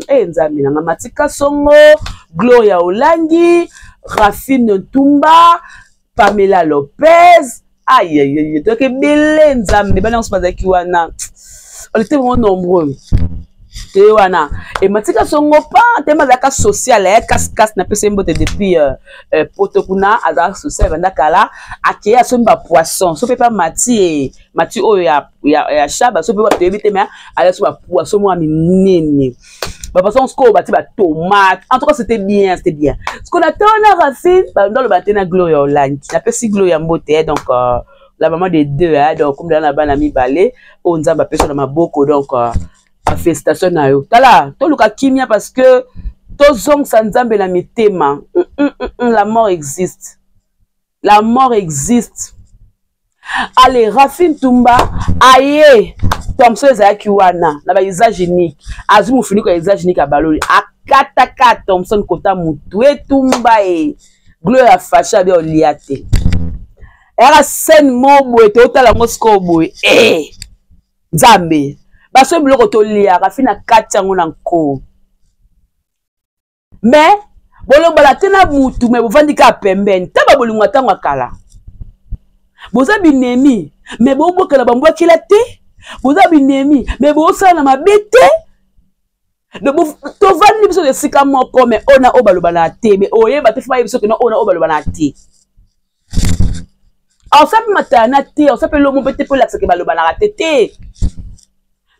Nzambe na Matika Songo, Gloria Olangi, Raphine Ntumba, Pamela Lopez. Aïe, aïe, aïe, toyaka ebele Nzambe, bana nyonso bazalaki wana. On était vraiment nombreux. Toye wana. Et Matika Songo pa, tema azalaka social, eh, casse casse na pesi mbote depuis poto kuna, azalaka social banda kala, akeye asombi ba poisson, so pe pa Mati, eh, Mati oyo ya, ya, ya Shaba, so pe ba toyebi te, mais azalaka so ba poisson mwa minene. Ba poisson siko bati ba tomate. En tout cas, c'était bien, c'était bien. Ce qu'on attend na Racine, ba ndolo ba tena Gloria Olangi. Na pesi Gloria mbote, eh, donc la maman des deux, hein, donc comme dans la bana mibale, oyo Nzambe apesi na maboko, donc félicitation na yo. Tala, toluka kimia parce que tozongisa Nzambe na mitema. La mort existe. La mort existe. Allez, Raphine Tumba, aye, Thompson ezalaki wana, na ba usage unique. Azwi mofuniko ya usage unique ya baloli. Akataka Thompson kota mutu etumba e. Gloria Facha be olia te. Era scène mo boye, totala ngo sikoyo boye. Nzambe. Baso biloko tolia, Raphine akati yango na nko. Mais bolobala te na mutu, mais bovandi kaka pembeni. Ta ba bolingo ntango ya kala. Boza binemi, mais bobokela bambwakela te. Boza binemi, mais bosala na mabe te. Donc, tovandi biso esika moko, mais oyo na oyo balobana te. Mais oyeba te, faut bayeba biso ke na oyo na oyo balobana te. Osapi matana te, osapi lomo pe te po elakisaka ke balobanaka te te.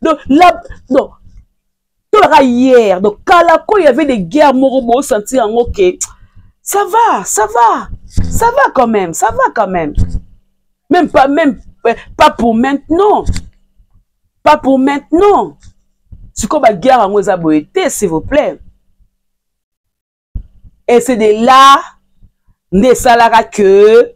Donc, la, donc, tolaka hier, donc kala ko il y avait des guerres moko bo sentir yango ke ça va, ça va, ça va quand même, ça va quand même. Même pas, même pas pour maintenant. Pas pour maintenant. Siko ba guerre yango eza boye te, s'il vous plaît. Et c'est de là Nde esalaka que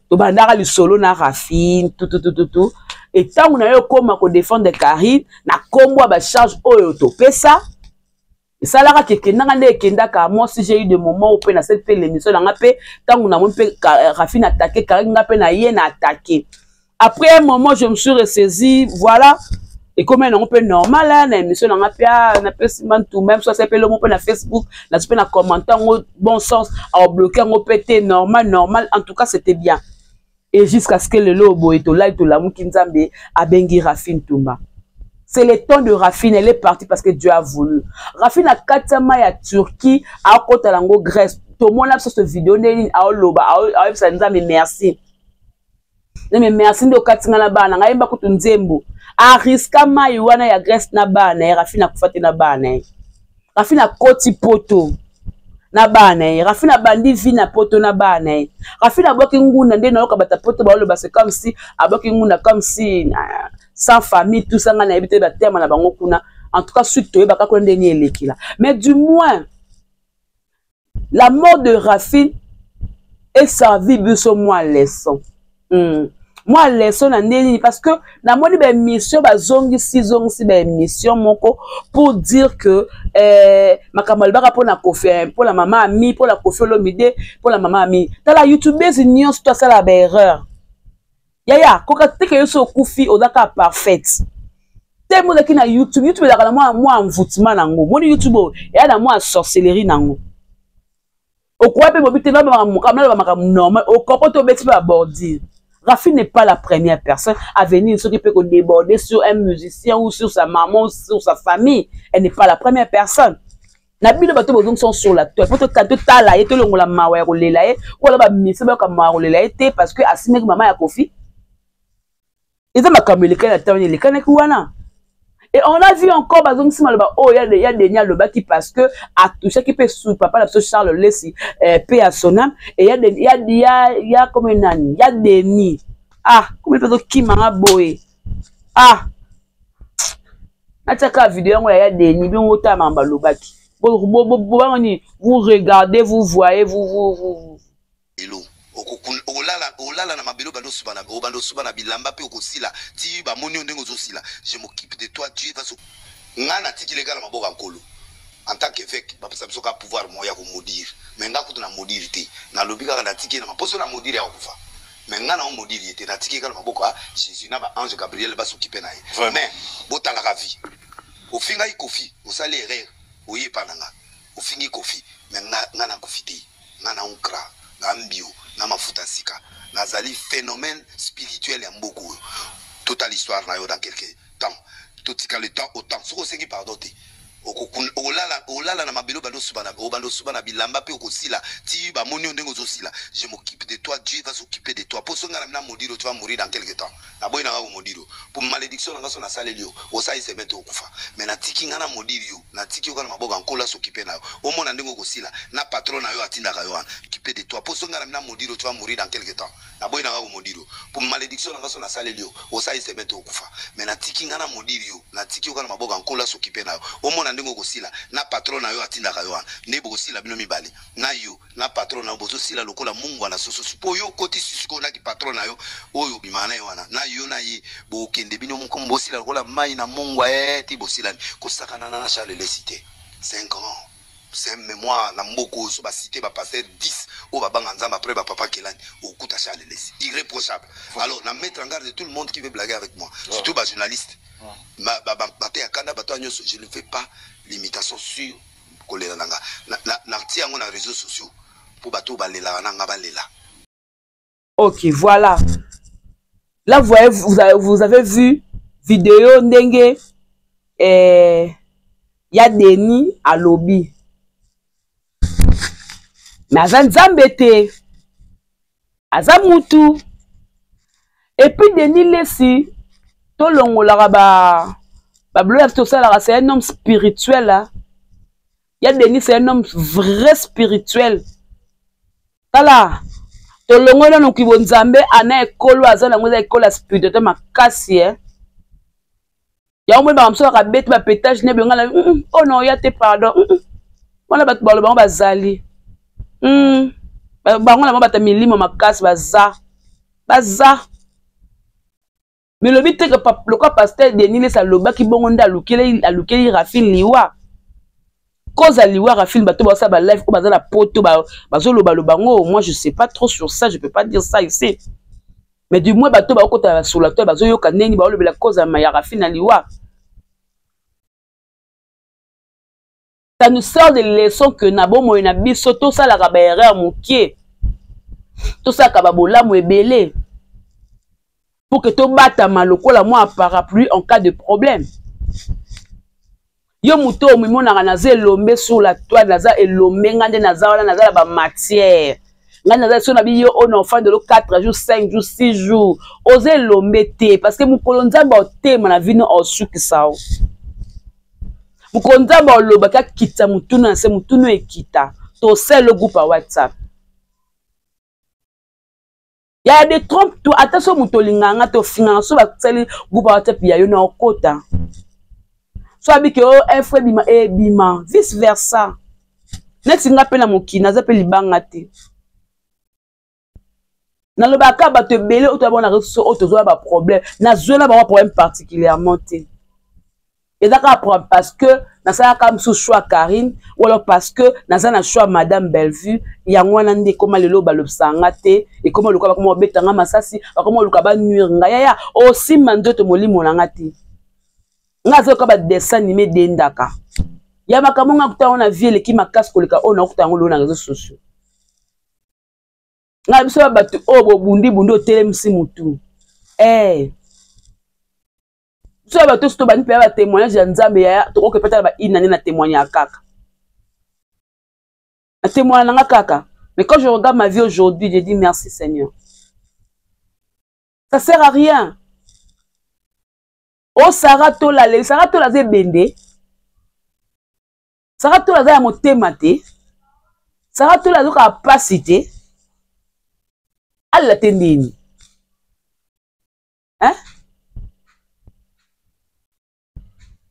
tobandaka lisolo na Raphine tututututu, et ntango na yo okóma kodefendre Karine na nkombo ya bacharge oyo topesa, esalaka ke ekendaka nde ekendaka. Moi si j'ai eu de moment mpe nasali mpe l'émission na nga mpe, ntango namoni mpe Raphine attaqué Karine, nga mpe na ye na attaqué. Après un moment, je me suis ressaisi, voilà, ekomi nango mpe normal. Na émission na nga mpe napesi mantu même so asali mpe lomo mpe na Facebook, nazwi mpe na commenter yango, bon sens aobloquer yango mpe te, normal normal. En tout cas, c'était bien et jusqu'à ce que lelo boye tolali, tolamuki, Nzambe abengi Raphine Tumba. C'est le temps de Raphine, elle est partie parce que Dieu a voulu. Raphine akatiama ya Turquie, akota nango Grèce. Tomona biso ce vidéo ndenge nini aoloba, aoyebisa Nzambe merci. Nzambe merci nde okati nga na bana ngai. Yemba kutu nzembo, ariska mai wana ya Grèce na bana ye. Raphine akufa te na bana ye. Raphine akoti Poto na bana ye. Raphine abandi vie na Poto na bana ye. Raphine abwaki ngunda nde nayoka bato ya Poto baoloba, c'est comme si abwaki ngunda, comme si sans famille, tout ça. Ngai nayebi te baterme na bango kuna. En tout cas, suite toyebaka kuna ndenge elekela, mais du moins la mort de Raphine eservi biso mwa leçon. Mwa leçon na ndenge nini? Parce que namoni baémission bazongisi zongisi baémission moko pour dire que makambo alobaka mpona Kofi, mpona mama Ami, mpona Kofi Olomide, mpona mama Ami. Tala, youtubeurs nyonso to asala baerreur. Yaya, koka teke yo so okufi, oza kaka parfaite te. Mo ozalaki na YouTube, YouTube ezalaka na mwa envoûtement nango. Moni YouTube oyo eya na mwa sorcellerie nango. Okoya mpe bobi te, naloba makambo normal, okopo te, obeti mpe babordure. Rafi n'est pas la première personne à venir ce qui peut déborder sur un musicien ou sur sa maman ou sur sa famille. Elle n'est pas la première personne. Na bino bato bozongisa sur la toile po totala ye, tolongola mawa ya kolela ye, wala bamisi bayoka mawa ya kolela ye te, parce que asimaki mama ya Kofi. Eza makambo elekani na ntango elekanaki wana. Et on a vu encore bazongisi maloba oyo ya Denis alobaki, parce que atouchaki mpe su papa na biso Charles Lesi, mpe ya sonam e ya comme nani ya Denis. Ah, komi mpe azokimanga boye. Ah, natiaka video yango ya Denis, bino otala makambo alobaki. Bobanga nini? Vous regardez, vous voyez, vous vous vous. Elo olala na mabele, obanda osuba na bilamba mpe okosila ti bamoni yo ndenge ozosila. Je m'occupe de toi, Dieu va. Nga natikili kaka na maboko ya Nkolo. En tant qu'évêque, bapesa biso kaka pouvoir moko ya komaudire, mais nga kutu na maudire te. Nalobi kaka natiki ye na maposo na maudire ya kokufa, mais nga na omaudire ye te. Natiki ye kaka na maboko ya Jésus na baange Gabriel, basokipe na ye. Mais botalaka vie. Ofingai Kofi, osali erreur, oye epa na nga, ofingi Kofi, mais nga nakufi te. Nga na onkra na mbio na mafuta sika, nazali phénomène spirituel ya mboka oyo. Totala histoire na yo dans quelque temps. Totika le temps au temps. Soki osengi pardon te, olala na mabele, obanda osuba na bilamba mpe okosila ti bamoni yo ndenge ozosila. Je m'occupe de toi, Dieu va s'occuper de toi. Mpo soki nga na maudire, tu vas mourir dans quelque temps. Naboyi nanga komaudire yo mpo malédiction nanga so nasaleli yo, osali semaine te, okufa. Mais natiki nga na maudire yo, natiki yo kaka na maboko ya Nkolo, asokipe na yo. Omona ndenge okosila na patron na yo atindaka yo wana. Occupe de toi. Mpo soki nga na maudire yo, tu vas mourir dans quelque temps. Naboyi nanga komaudire yo mpo malédiction nanga so nasaleli yo, osali semaine te, okufa. Mais natiki nga na maudire yo, natiki yo kaka na maboko ya Nkolo, asokipe na yo. Omona ndenge okosila na patron na yo atindaka yo wana, nde bokosila bino mibale na yo na patron na yo. Bozosila lokola mungwa na sososi, mpo yo okoti sikoyo naki patron na yo oyo obimaka na ye wana, na yo na ye bokende bino moko, bosila lokola mai na mungwa e ti bosilani. Kosakana na Charles Lesi te. 5 ans, c'est mémoire na mboka oyo. So bacité bapasteur 10 oyo babanga Nzambe après bapapa Kelani, okuta Charles Lesi irréprochable. Alors na mettre en garde tout le monde qui veut blaguer avec moi, surtout bajournaliste, bato ya kanda, bato ya nyonso. Je ne fais pas l'imitation sur kolela na nga. Natia yango na réseaux sociaux mpo bato oyo balelaka na nga balela. Ok, voilà, là vous voyez, vous avez vu vidéo ndenge ya Denis alobi, mais aza Nzambe te, aza mutu. Et puis Denis Lesi, tolongolaka ba babiloko ya tosalaka, c'est un homme spirituel, hein. Ya Denis, c'est un homme vrai spirituel. Tala, tolongoli nano kibo Nzambe ana ekolo aza nango, eza ekolo ya spiritualité makasi, eh. Yango moi baka mosusu kaka beti bapétage ne benga na oh non, ya te, pardon. Wana bato baloba bango bazali. Bango na bango bata milimo makasi baza. Baza. Mais lobi te que lokola pasteur Denis Lessie alobaki bongo nde alukeli alukeli Raphine liwa. Cause ya liwa Raphine bato basala ba live oyo baza na poto bazoloba loba ngo moi je sais pas trop sur ça je peux pas dire ça ici. Mais du moins bato bakota na solato bazoyoka ndenge balobela cause ya Raphine na liwa. Ça nous sert de leçon que na bomoi na biso tosalaka ba erreur mokie, tosalaka ba bolamu ebele pour que tobatama lokola mwa parapluie en cas de problème. Yo moto oyo omimonaka naza elombe sur la toile, naza elombe nga nde naza wana, naza na ba matière nga naza so na bi yo oyo na ofandelo 4 jours 5 jours 6 jours oza elombe te parce que mokolo Nzambe otema na vino osukisa yo. Mokolo Nzambe olobaki akitisa motuna na se, motuna ekita tosala groupe ya WhatsApp ya de trompe toi ata so moto olingaka nga te ofingaka so basali groupe ya WhatsApp ya yo na okota so abiki o oh, info ebima ebima vice versa neti nga mpe na mokili naza mpe libanga te nalobaka bato ebele oyo toyabona na réseau oyo tozwa baproblème nazwela bango problème particulièrement te eza kaka problème parce que nasalaka mosusu choix Carine ou alors parce que naza na choix madame Bellevue yango wana nde ekoma lelo balobisaka nga te ekoma luka bakoma kobeta nga masasi bakoma koluka banuire nga yaya osimba nzoto molimo na nga te nga aza loka badessin anime edendaka ya makambo nga kuta yango na vie eleki makasi koleka oyo nakuta yango lelo na réseau sociaux ngai biso ya bato oyo bobundi bundi otelemisi motu eh. biso ya bato osi tobandi mpenza batémoignage ya nzambe yaya tokoki epeta na baina nde na témoignaka kaka na témoigne nanga kaka. Mais quand je regarde ma vie aujourd'hui, je dis merci Seigneur. Ça sert à rien. Oh Sarah Tola, Sarah Tola aza ebende. Sarah Tola aza ya motema te. Sarah Tola azokaka pasi te. Alela te ndeni. Hein?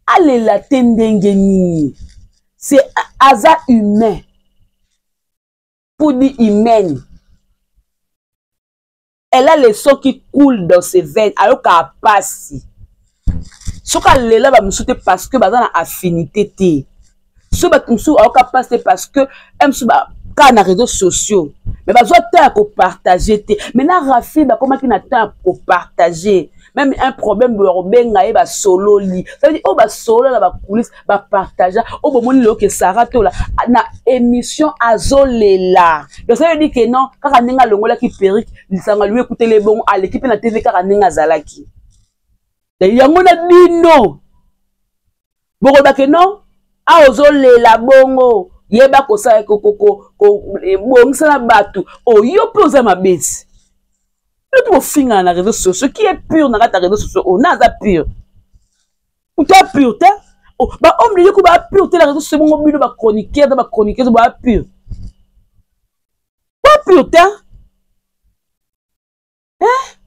Alela te ndenge nini? C'est aza humain. Pour dire humaine. Elle a le sang qui coule dans ses veines. Ayoka pasi. Soki alela ba mosusu te parce que baza na affinité te. Soki bato mosusu ayoka pasi te parce que mosusu ba kaka na réseaux sociaux. Mais bazwa temps ya kopartage te. Mais na Rafi bakomaki na temps ya kopartage. Même un problème boye kobenga ye basololi. Ça veut dire oyo basolola na ba coulisses bapartagea. Oyo bomoni lelo ke Sarah Tola na émission azolela. Donc ça veut dire que non kaka ndenge alongolaki perruque lisanga lui ekuteli ebongo aleki mpe na TV kaka ndenge azalaki. Yango na bino bokoloba ke non awa ozolela bongo yeba kosala kobongisa na bato oyo mpe oza mabeti bino mpe bofingana na réseau sociaux qui est pur na kati ya réseau sociaux oyo na aza pur moto ya pur te bahomme de yoku baa pur te na réseau sociaux bongo bino bachroniqueur na bachroniqueuse baa pur baa pur te. Eh?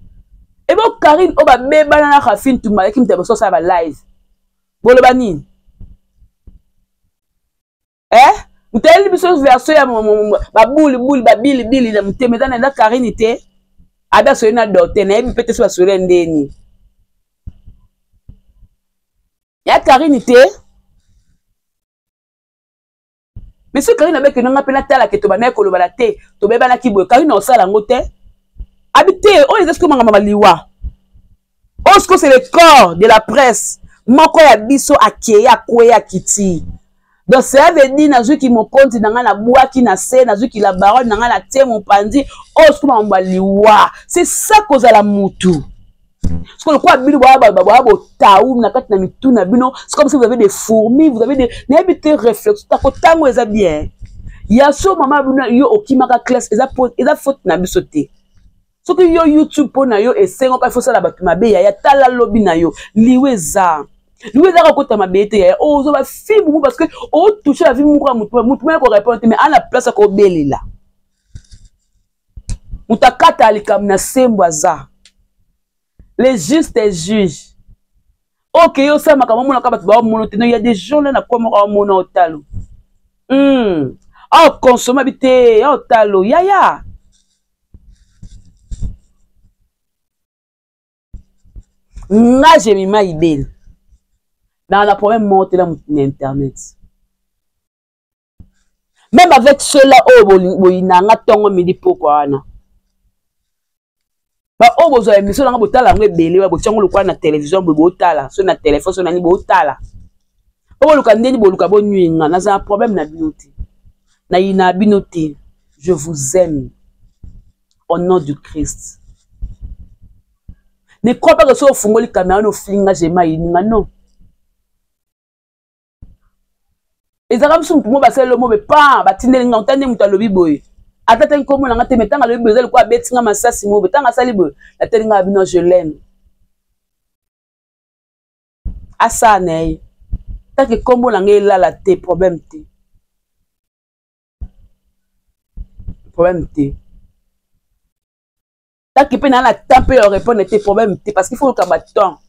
Ebo Karine oyo babebana na Raphine Tumba alaki moto ya boso asala ba live. Boloba nini? Eh? Moto ayeli biso version ya babuli buli babili bili na motema eza na eza Karine te. Abi asoli na dote nayebi mpe te so basoli ya ndeni. Ya Karine te. Mais soki Karine abeki nanga mpe natala ke tobandaki kolobana te, tobebanaki boye, Karine osala yango te. Abi te, oyo eza sikoyo makambo ya liwa. Oyo sikoyo c'est le corps de la presse. Moko ya biso akei akwei akiti. Donc cela veut dire nazwiki mokonzi na ngai nabwaki na se, nazwiki la baronne na ngai natie mopanzi, oyo sikoyo makambo ya liwa. C'est ça kozala mutu. Parce que lokola bino boya boya botau na kati na mitu na bino, c'est comme si vous avez des fourmis, vous avez des nayebi te réflexion tako tango eza bien. Ya so mama bino yo okimaka classe eza eza faute na biso te. Soki yo YouTube mpo na yo esengo ka faut sala bato mabe yaya tala lobi na yo liwe eza. Liwe eza kokota mabe te yaya. Ozo ba film parce que o toucher la vie moko ya mutu mutu moko répondre te mais ana place ko belela. Moto akata likambo na sembo aza. Les justes juges. Ok, yo osala makambo omonaka bato baomona te. Non, il y a des gens là na kwa moko aomona otalo. Aokonsoma bi te, aotalo yaya. Nga Jemima Ibele na na problème moko te na motu na internet, même avec ceux-là oyo boyina nga ntongo midi pokwa wana, baoyo bozwa émission nanga botala yango ebele, wa botia yango lokola na télévision boye, botala so na téléphone so nani, botala po boluka ndeni boluka bonui nga. Naza na problème na bino te, nayina bino te. Je vous aime au nom du Christ. Ne crois pas que soki ofungoli caméra no ofinga Jema yininga, non. Ezalaka mosusu motu mo basaleli mo pa batindeli nga ota nde moto alobi boye, ata te nkombo na nga te, me ntango alobi boye eza lokola abeti nga masasi mo boye. Ntango asali boye, nateli nga bino, je l'aime. Asala na ye tanke nkombo na ngai elala te, problème te, problème te. Tanke mpe naa na temps mpe ya répondre te, problème te, parce qu'il faut okamba temps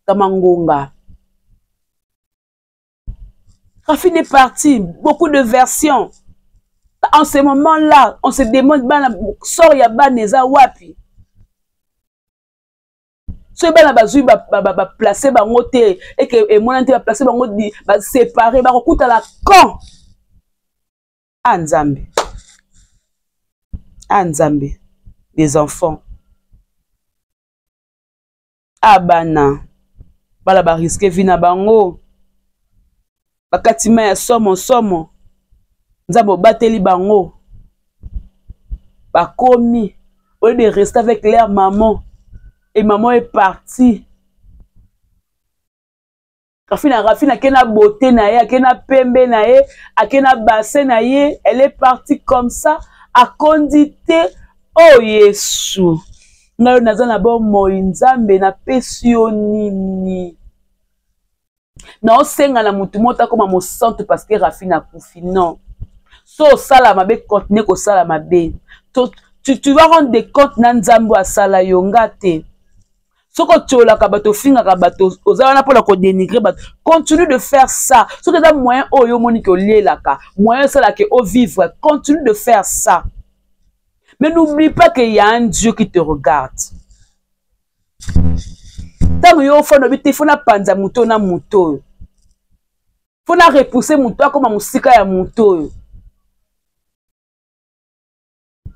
kama ngonga. Rafine est parti, beaucoup de versions. En ce moment-là, on se demande bana sort ya bana eza wapi. Soki bana bazwi baplace bango te, eke emonani te, baplace bango basepare, bakokutana quand? A Nzambe, a Nzambe, des enfants a bana bala bariske vi na bango, bakati mai ya somo somo. Nzambe obateli bango, bakomi au lieu de rester avec leur maman, et maman est partie. Rafina, Rafina ake na beauté na ye, ake na pembe na ye, ake na bassin na ye, elle est partie comme ça, akondi te. Oh Yesu, ngai oyo naza na bomoi, Nzambe napesi yo nini? Naosenga na motu moko akoma mosantu parce que Rafina akufi? Non. So osala mabe, continue kosala mabe, tu vas rendre des comptes na Nzambe oyo asala yo, nga te. Soki otiolaka bato, ofingaka bato, oza wana mpona kodénigre bato, continue de faire ça. Soki eza moyen oyo omoni ke olielaka, moyen osalaka ovivre, continue de faire ça, mais n'oublie pas qu'il y a un Dieu qui te regarde. Ntango yo ofanda obi te, fo napanza moto na moto oyo, fo na repousse moto akoma mosika ya moto oyo.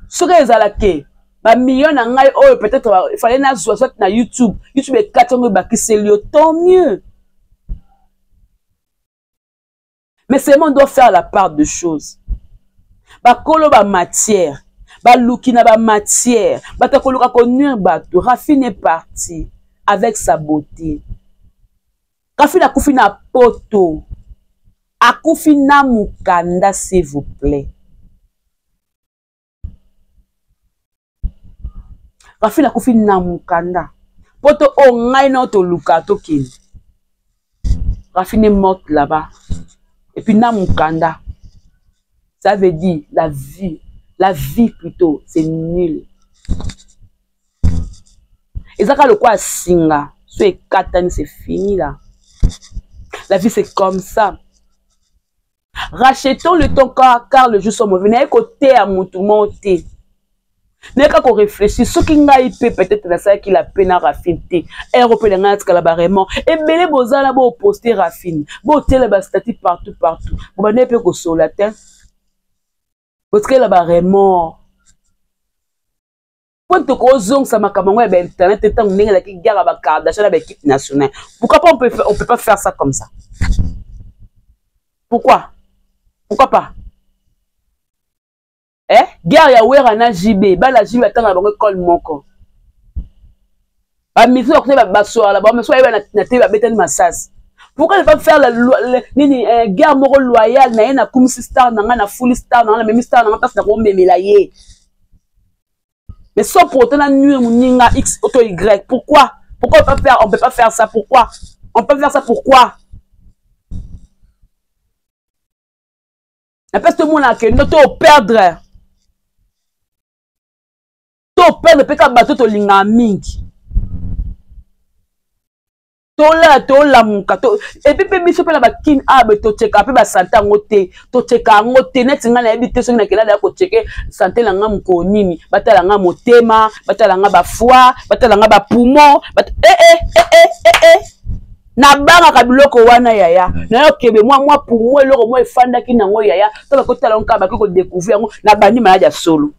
Soki ezala ke bamillion na ngai oyo peut-être fallait nazwa soit na YouTube, YouTube ekati yango ebakiseli yo, tant mieux, mais seulement on doit faire la part de choses. Bakolo bamatière, baluki na bamatière, bato ya koluka konuire bato. Rafine est parti avec sa beauté. Rafine akufi na poto, akufi na mokanda, s'il vous plaît. Rafine akufi na mokanda poto oyo ngai nao toluka tokende. Rafine est morte là-bas et puis na mokanda, ça veut dire la vie, la vie plutôt, c'est nul. Eza kaka lokola singa, so ekatani, c'est fini là. La vie, c'est comme ça. Rachetons le temps car le jour sont mauvais. Naye koteya motu moko te, naye kaka korefléchir. Soki ngai mpe peut-être nasalaki la pe na Rafine te, ere mpe na ngai natikala barement ebele. Bozala booposte Rafine, botela bastati partout partout, bobandai mpe kosola te, botikela baremort mpo tokozongisa makambo yango ya bainternet. Ntango ndenge elaki guerre ya bakardashian na baéquipe nationale, pourquoi pas on peut pas faire ça comme ça? Pourquoi, pourquoi pas? Eh, guerre ya Wera na JB, bana JB batanga na bango école moko, bamisusu bakuta basoala bango, mosusu bayeba na te, babetani masasi. Pourquoi ne pas faire la nini, guerre moko loyale na ye? Nakumisi star na ngai, na fuli star na ngai, namemi star na ngai mpasi na komemela ye, mais sans pour autant na nuire moninga X auto Y. Pourquoi, pourquoi on peut faire, on peut pas faire ça? Pourquoi on peut faire ça? Pourquoi napesi tomona akende to perdre, to perdre mpe kaka bato tolingaka mingi. Tolala tolamuka to epuis mpe biso mpe na bakine abe tocheka mpe basante yango te, tocheka yango te. Neti ngai nayebi te soki nakenda ya kocheke sante na ngai mokolo nini, batala ngai motema, batala ngai bafoie, batala ngai bapoumon bat... eh, eh, eh, eh, eh, eh. Nabangaka biloko wana yaya, nayokebe mwa mwa poumon eloko mwa efandaki nango yaya, to bakotala yango kaka baki kodécouvrir yango, nabandi maladi ya solo.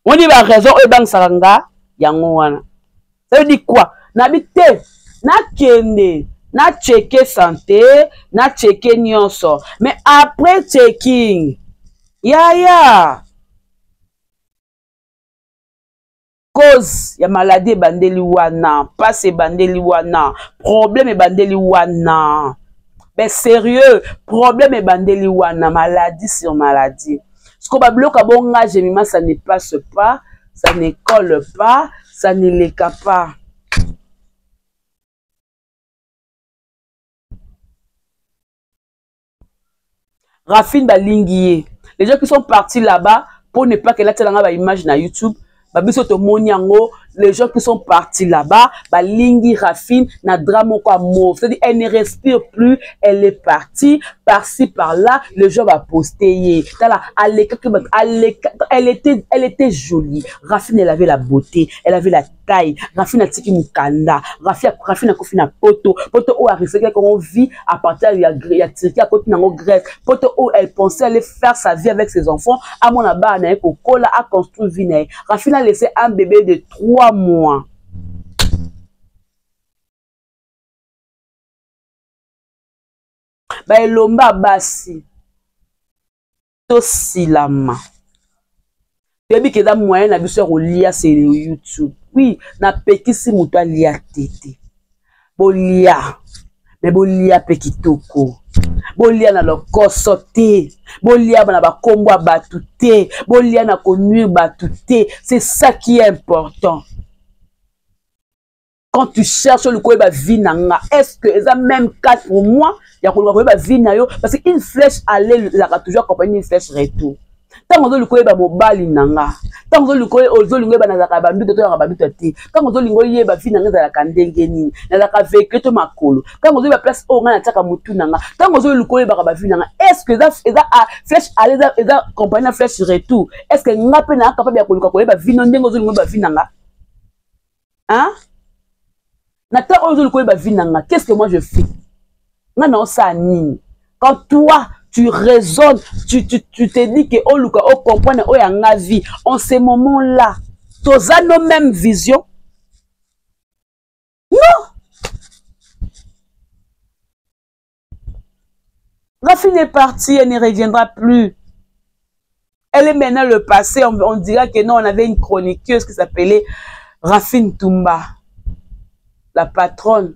Woni ba raison oyo ebangisaka nga yango wana. Ça veut dire quoi? Nabi te nakende na checker santé, na checker nyonso, mais après checking yaya cause ya maladie ebandeli wana, mpasi ebandeli wana, problème ebandeli wana, mais sérieux, problème ebandeli wana, maladie sur maladie. Siko babiloko ya bonga Jemima, ça ne passe pas, ça ne colle pas, ça ne leka pas. Rafine balingi ye, les gens qui sont partis là-bas pour ne pas que latielanga ba image na YouTube, babiso tomoni yango. Les gens qui sont partis là-bas balingi Rafine na drap moko ya mauve, c'est-à-dire elle ne respire plus, elle est partie par-ci par-là, les gens baposte ye. Tala alekaki bato, aleka, elle était jolie. Rafine, elle avait la beauté, elle avait la taille. Rafine atiki mokanda. Rafine akufi na poto, poto oyo arisquaki yango vie à partir ya Turquie, akoti nango Grèce, poto oyo elle pensait aller faire sa vie avec ses enfants, amona bana na ye kokola, aconstruire vie na ye. Rafine a laissé un bébé de 3 mois. Baelomba basi tosilama, toyebi ke eza moyen na biso ya kolia se YouTube. Oui, napekisi moto alia te te, bolia, me bolia mpe kitoko, bolia na lokoso te, bolia na bakombo ya bato te, bolia na konuire bato te. C'est ça qui est important. Quand tu cherches oluka koyeba vie na nga, est ce que eza même cas pour moi ya koluka koyeba vie na yo? Parce que une flèche aller ezalaka toujours accompagnée d'une flèche retour. Ntango ozoluka oyeba mobali na nga, ntango ozolinga oyeba nazalaka banduta to yaka banduta te, ntango ozolinga oyeba vie na nga ezalaka ndenge nini, nazalaka véhicule to makolo, ntango ozoyeba place oyo ngai natiaka motu na nga, ntango ozoluka oyebaka bavie na nga, est ce que eza flèche aller eza accompagnée na flèche retour? Est ce que nga mpe naa capable ya koluka koyeba vie no ndenge ozolinga oyeba vie na nga, hein? Na ntango oyo ozoluka oyeba vie na nga, qu'est ce que moi je fais? Nga na osala nini? Quand toi tu raisonnes, tu te dis que oluka ocomprendre oyo ya nga vie, en ce moment là toza nos mêmes visions? Non. Rafine est partie, elle ne reviendra plus. Elle est maintenant le passé. On dirait que non, on avait une chroniqueuse qui s'appelait Rafine Tumba, la patronne.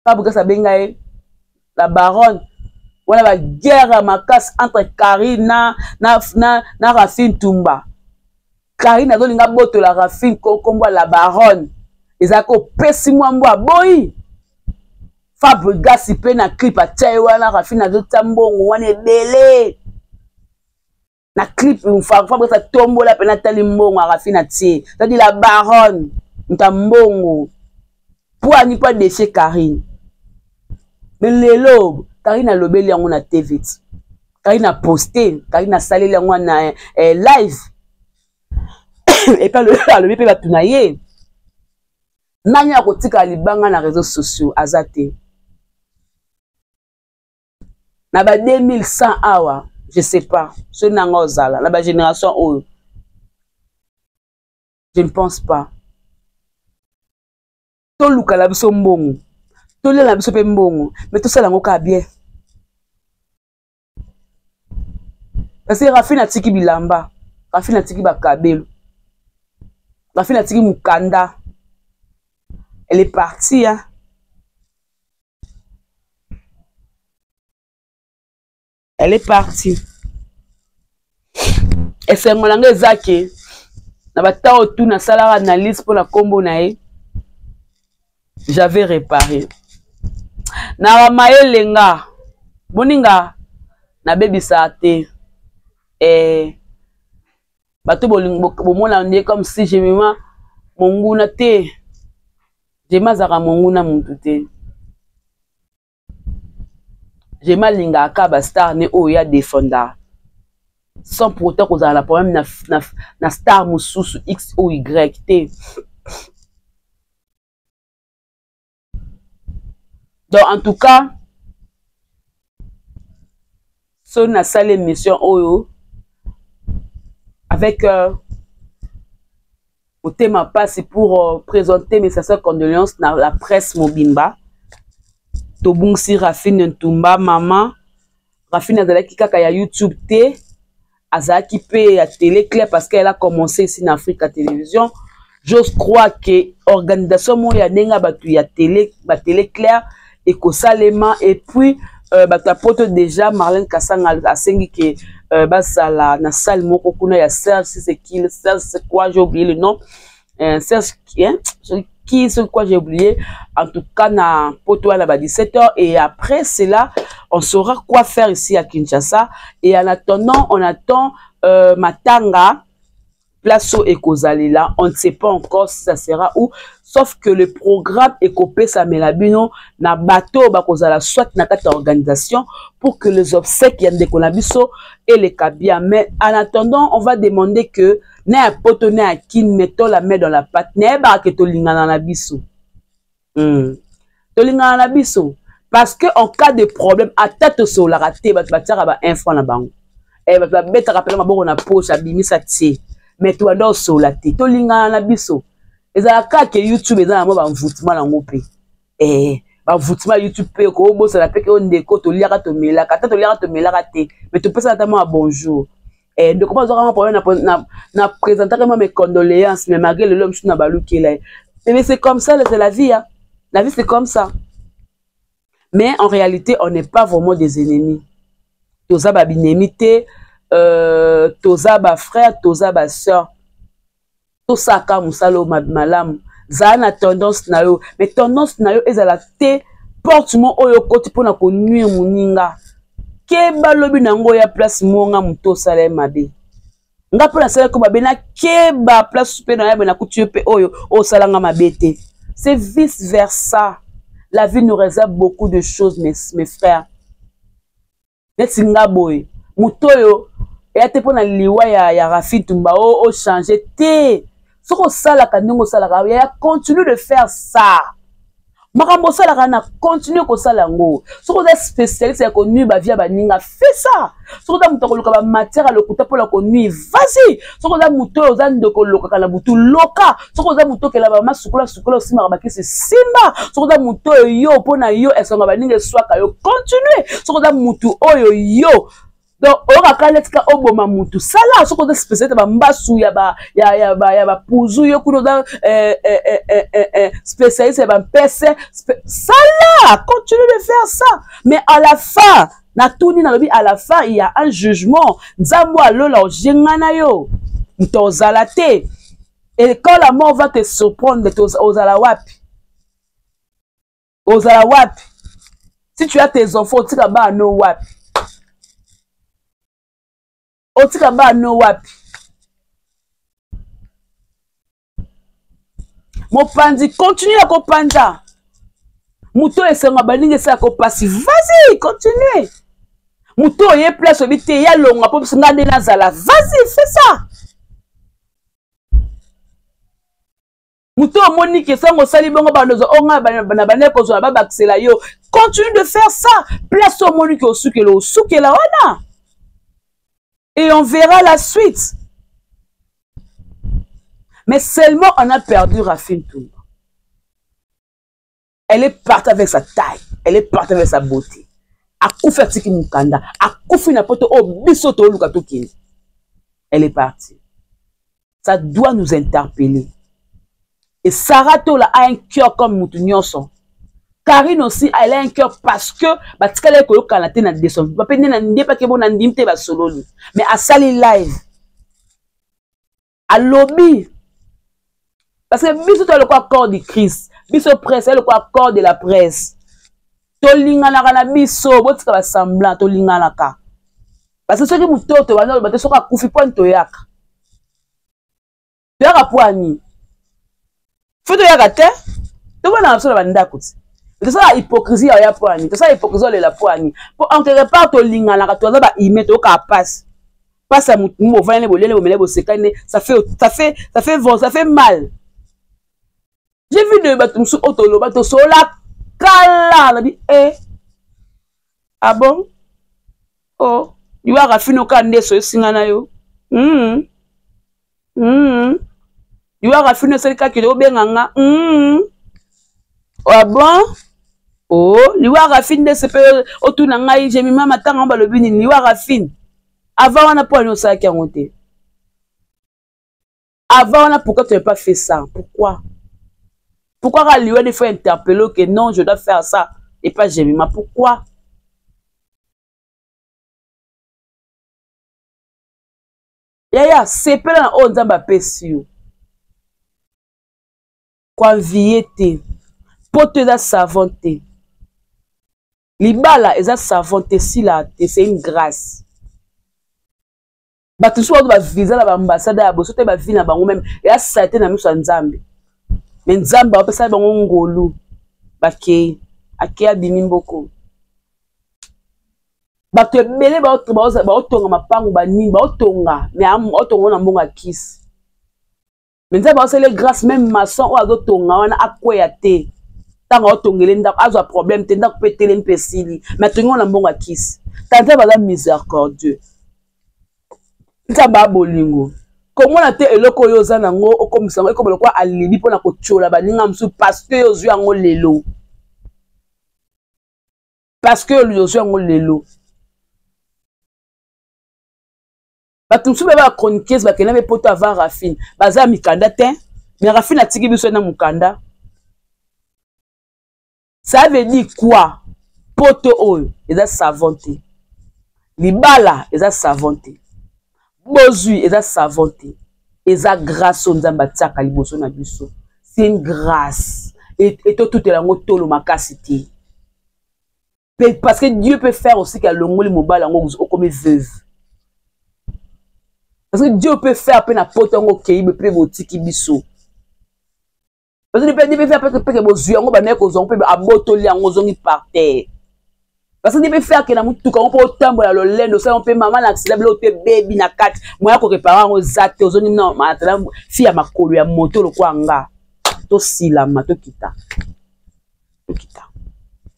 Fabrice abenga ye la baronne. Wana ba guerre ya makasi entre Karine na Rafine Tumba. Karine azolinga botola Rafine kombo ya la baronne, ezalaki opesi mwa mbwa aboyi. Fabregas mpe na clip atia ye wana, Rafine azotia mbongo wana ebele na clip. Fabregas atombola mpe natali mbongo ya Rafine atie, c'est-à-dire la baronne moto ya mbongo po ani mpo adéfier Karine. Mais lelo Karine alobeli yango na TV ti Karine aposte, Karine asaleli yango na live epe alobi mpe bato na ye nani akotikala libanga na réseaux sociaux aza te na ba 2100 awa. Je sais pas soki nanga ozala na bagénération oyo, je ne pense pas. Tolukala biso mbongo, tolela biso mpe mbongo, mais tosala yango kaka bien, parce que Rafine atiki bilamba, Rafine atiki bakabelo, Rafine atiki mokanda. Elle est partie, hein? Elle est partie. Esengo na ngai eza ke na batango tu nasalaka analyse mpo na nkombo na ye, j'avais réparé na mayele nga boninga nabebisaka te. Bato bomona nde comme si Jemima monguna te. Jema azalaka monguna mutu te. Jema alingaka kaka ba star ne oyo ya defenda sans pour autant kozala na problème na, na, na star mosusu x ou y te. Donc en tout cas, soki nasali émission oyo avec euh, motema mpasi pour euh, présenter mes sincères condoléances na la presse mobimba. Tobungisi Raphine Ntumba, mama Raphine azalaki kaka ya YouTube te, azalaki mpe ya télé clair parce qu'elle a commencé ici na Afrique ya télévision. J'ose croire que organisation moko ya ndenge ya bato ya télé, ba télé clair ekosalema. Et puis bato ya poto déjà, Marlène Kasanga asengi ke basala na salle moko kuna ya Serge, si c'est qui, Serge c'est quoi, j'ai oublié le nom, Serge, hein, qui c'est quoi, j'ai oublié. En tout cas na poto wana ba 17h, et après cela on saura quoi faire ici à Kinshasa. Et en attendant, on attend matanga place ekozalela, on ne sait pas encore si ça sera où, sauf que le programme ekopesamela bino na bateau bakozala soit na kati ya organisation pour que les obsèques ya ndeko na biso eleka bien. Mais en attendant, on va demander que na ya poto na ya kin, mettons la main dans la pâte, nayebaka ke tolingana na biso. Tolingana na biso parce que en cas de problème, ata tosololaka te, bato batiaka ba un franc na bango, bato babetaka mpena maboko na poche, abimisa tie, mais tobanda osola te. Tolingana na biso. Ezalaka kaka YouTube eza na mwa bamvutima nango mpe, bamvutima YouTube mpe koobosana mpe ke oyo ndeko toliaka tomelaka, ata toliaka tomelaka te, mais topesaka ata mwa bonjour. Ndeko mpo azwaka mwa problème na présentaka mwa mes condoléances, mais malgré lelo mosusu na balukela ye. Mais c'est comme ça, c'est la vie, hein. La vie c'est comme ça. Mais en réalité, on n'est pas vraiment des ennemis. Toza ba binemi te, toza ba frère, toza ba sœur. Tosaka mosala oyo malamu. Zala na tendance na yo, mais tendance na yo ezala te porte mo oyo okoti mpona konuire moninga. Keba lobi nango ya place monga moto osala ye mabe. Nga mpe nasalaki mabe, nakeba place mpe na yabe nakuti yo mpe oyo osalanga mabe te. C'est vice versa. La vie nous réserve beaucoup de choses, mes frères. Neti nga boye, moto oyo eya te mpona liwa ya Rafi Tumba o changer te. Soki osalaka ndenge osalaka, ya continue de faire ça. Makambo osalaka na continue kosala yango. Soki oza spécialiste ya konuire ba vie ya baninga, fais ça. Soki oza moto ya koluka ba matière ya lokuta mpona konuire, vas-y. Soki oza moto oyo oza ndeko olokaka na butu, loka. Soki oza moto okela ba mama sukola sukola osimbaka bakisi, simba. Soki oza moto oyo yo mpona yo esonga baninga eswaka yo, continue. Soki oza moto oyo yo donc oyokaka neti ka oboma mutu, sala. Soki oza spécialiste ba mbasu ya ba, ya, ya, ba, ya bapuzu, yo kuna oza spécialiste ya bampese, sala, continue de faire ça. Mais à la fin, natuni nalobi, à la fin il y a un jugement. Nzambe alola ojenga na yo, moto ozala te. Et quand la mort va te surprendre, ozala wapi? Ozala wapi? Si tu as tes enfants, otika bana no wapi? Otika bana no wapi? Mopanzi, continue ya kopanza. Moto esengo baninga esala kopasi, vas-y, continue. Moto oye place obi te ya longa po biso nga nde nazala, vas-y, fais ça. Moto omoni ke sango osali bongo bando zo onga na bande kozwa ba bakisela yo, continue de faire ça. Place omoni ke osukela, osukela wana, et on verra la suite. Mais seulement on a perdu Raphine Ntumba. Elle est partie avec sa taille, elle est partie avec sa beauté. Akufi atiki mukanda, akufi na poto o biso to luka tokende. Elle est partie. Ça doit nous interpeller. Et Sarah Tola a un cœur comme mutu nyonso. Karine aussi, elle a un cœur parce que batikala koyoka na te na descendre. Ba pe na nde pa ke bona ndimte ba sololi. Mais asali live. A lobby. Parce que biso to le quoi corps du Christ, biso presse, le quoi corps de la presse. Tolinganaka na biso, botika ba semblant tolinganaka. Parce que soki mutoto bana ba te soka kufi po toyaka. Toyaka po ani? Faut toyaka te? Tobana biso na bandako ti. Tosala hypocrisie ya ya poani, tosala hypocrisie olela poani. Po en quelque part tolinganaka, toza ba humain, toyoka pasi. Pasi ya mutu bovandi ne bolele bomele bosekani ne, ça fait ça fait ça fait ça fait mal. J'ai vu de bato mosusu oyo toloba tosolola kala nabi eh ah bon oh liwa rafino kaka nde soyo esinga na yo Liwa rafino esali kaka kende obenga nga Ah bon oh liwa rafine nde sepe otuna ngai jemima matanga yango balobi nini liwa rafine avant wana mpo ani osalaki yango te avant wana pourquoi tu n'as pas fait ça pourquoi pourquoi kaka liwa nde faut interpeller que non je dois faire ça et pas jemima pourquoi yaya sepela na oyo nzambe apesi yo koanvie te poto eza savon te libala eza savon te sila te c'est une grâce bato mosusu bazo bavisa na baambassade ya boso te bavi na bango meme eya salite na miso ya nzambe me nzambe apesaki bango ngolu bakei akei abimi mboko bato ebele baotonga mapango banini baotonga me baotonga na mbongo ya kisi me nzambe aosala grâce meme maçon oyo azotonga wana akweya te ntango aotongele ndako azwa problème te ndako mpe etelemi mpe esili me atongi wana mbongo ya kisi ta nzambe aza miséricordieux nzambe abolingo komona te eloko oyo oza nango okomisa yango ekoma lokola alibi mpo na kotyola baninga mosusu parce que yo ozwi yango lelo parce que ozwi yango lelo bato mosusu mpe ba chroniqueuse bakenda mpe poto avant rafine baza ya mikanda te mais rafine atiki biso na mokanda ça veut dire quoi poto oyo eza savon te libala eza savon te bozwi eza savon te eza grâce oyo nzambe atiaka liboso na biso c'est une grâce etotutela yango tolo makasi te parce que Dieu peut faire aussi qu'alongoli mobali yango okomi veuve parce que Dieu peut faire mpe na poto yango okei mpe botiki biso parce que Dieu peut faire mpe ke bozwi yango bandaki kozwa yango mpe abotoli yango ozongi par terre parce que Dieu peut faire ke na motuka yango mpo otambola lolendo osala yango mpe mama na accident biloko mpe bebi na kati moya korepare yango eza te ozongi na fi ya makolo ya moto lokola nga tosilama tokita tokita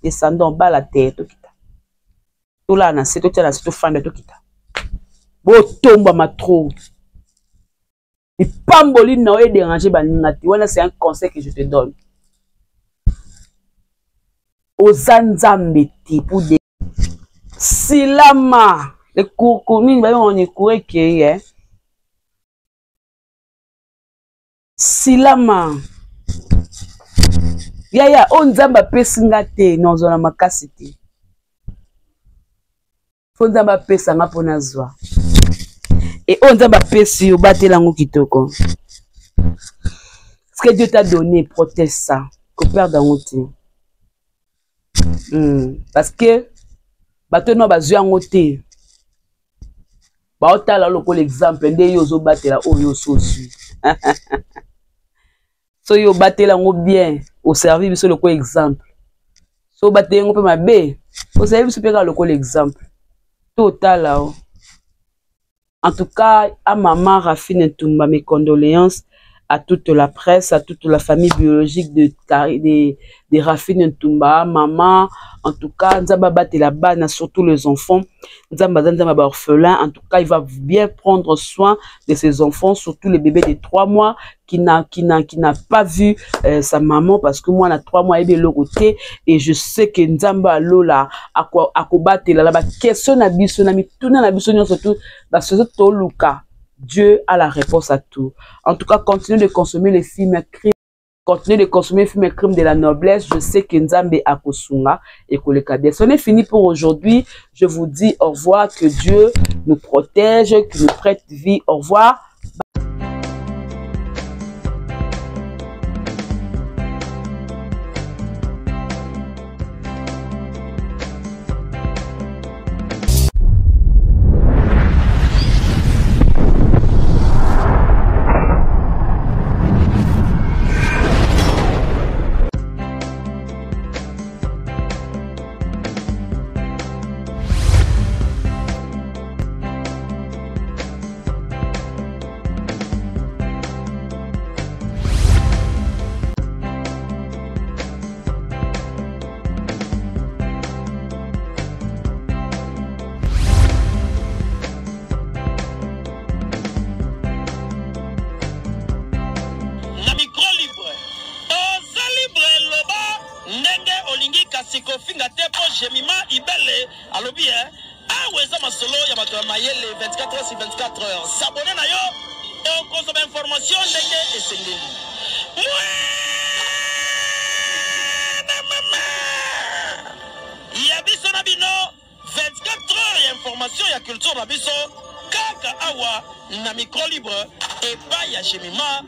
descendons bala te tokita tolala na se totia na se tofanda tokita botombama trop lipamboli na yo ederange baninga te wana c'est un conseil que je te donne oza nzambe te pour de silama ekuku nini babenga ekuru ekei eh? Silama. Yaya, oyo Nzambe apesi nga te, nazwa na makasi te. Fo Nzambe apesa nga mpo nazwa. E oyo Nzambe apesi yo, batela yango kitoko. Ce que Dieu t'a donné, protège ça. Ko perdre yango te. Parce que bato no bazwi yango te. Baotala lokola exemple nde yo ozobatela oyo osi ozwi. Soki obatela yango bien, oservi biso lokola exemple. Soki obateli yango mpe mabe, oservi biso mpe kaka lokola exemple. Totala o. En tout cas, à maman Raphine Ntumba, mes condoléances à toute la presse, à toute la famille biologique de Raphine Ntumba, maman, en tout cas, Nzamba batela bana, surtout les enfants, Nzamba Nzamba ba orphelin, en tout cas, il va bien prendre soin de ses enfants, surtout les bébés de 3 mois qui n'a pas vu sa maman, parce que moi, na 3 mois, il est de l'autre côté, et je sais que Nzamba Lola, akobatela la ba question na biso na mituna na biso nyonso tout ba soso toluka. Dieu a la réponse à tout. En tout cas, continuez de consommer les films crimes. Continuez de consommer les films crimes de la noblesse. Je sais que Nzambe akosunga et koleka bien. Ce n'est fini pour aujourd'hui. Je vous dis au revoir. Que Dieu nous protège, qu'il nous prête vie. Au revoir. kofinga te mpo Jemima Ibele alobi e awa eza masolo ya bato ya mayele 24 heures sur 24 heures. S'abonner na yo, okozwa ba information ndenge esengeli. Mwana mama ya biso na bino, 24 heures ya information ya culture na biso kaka awa na micro libre epai ya Jemima.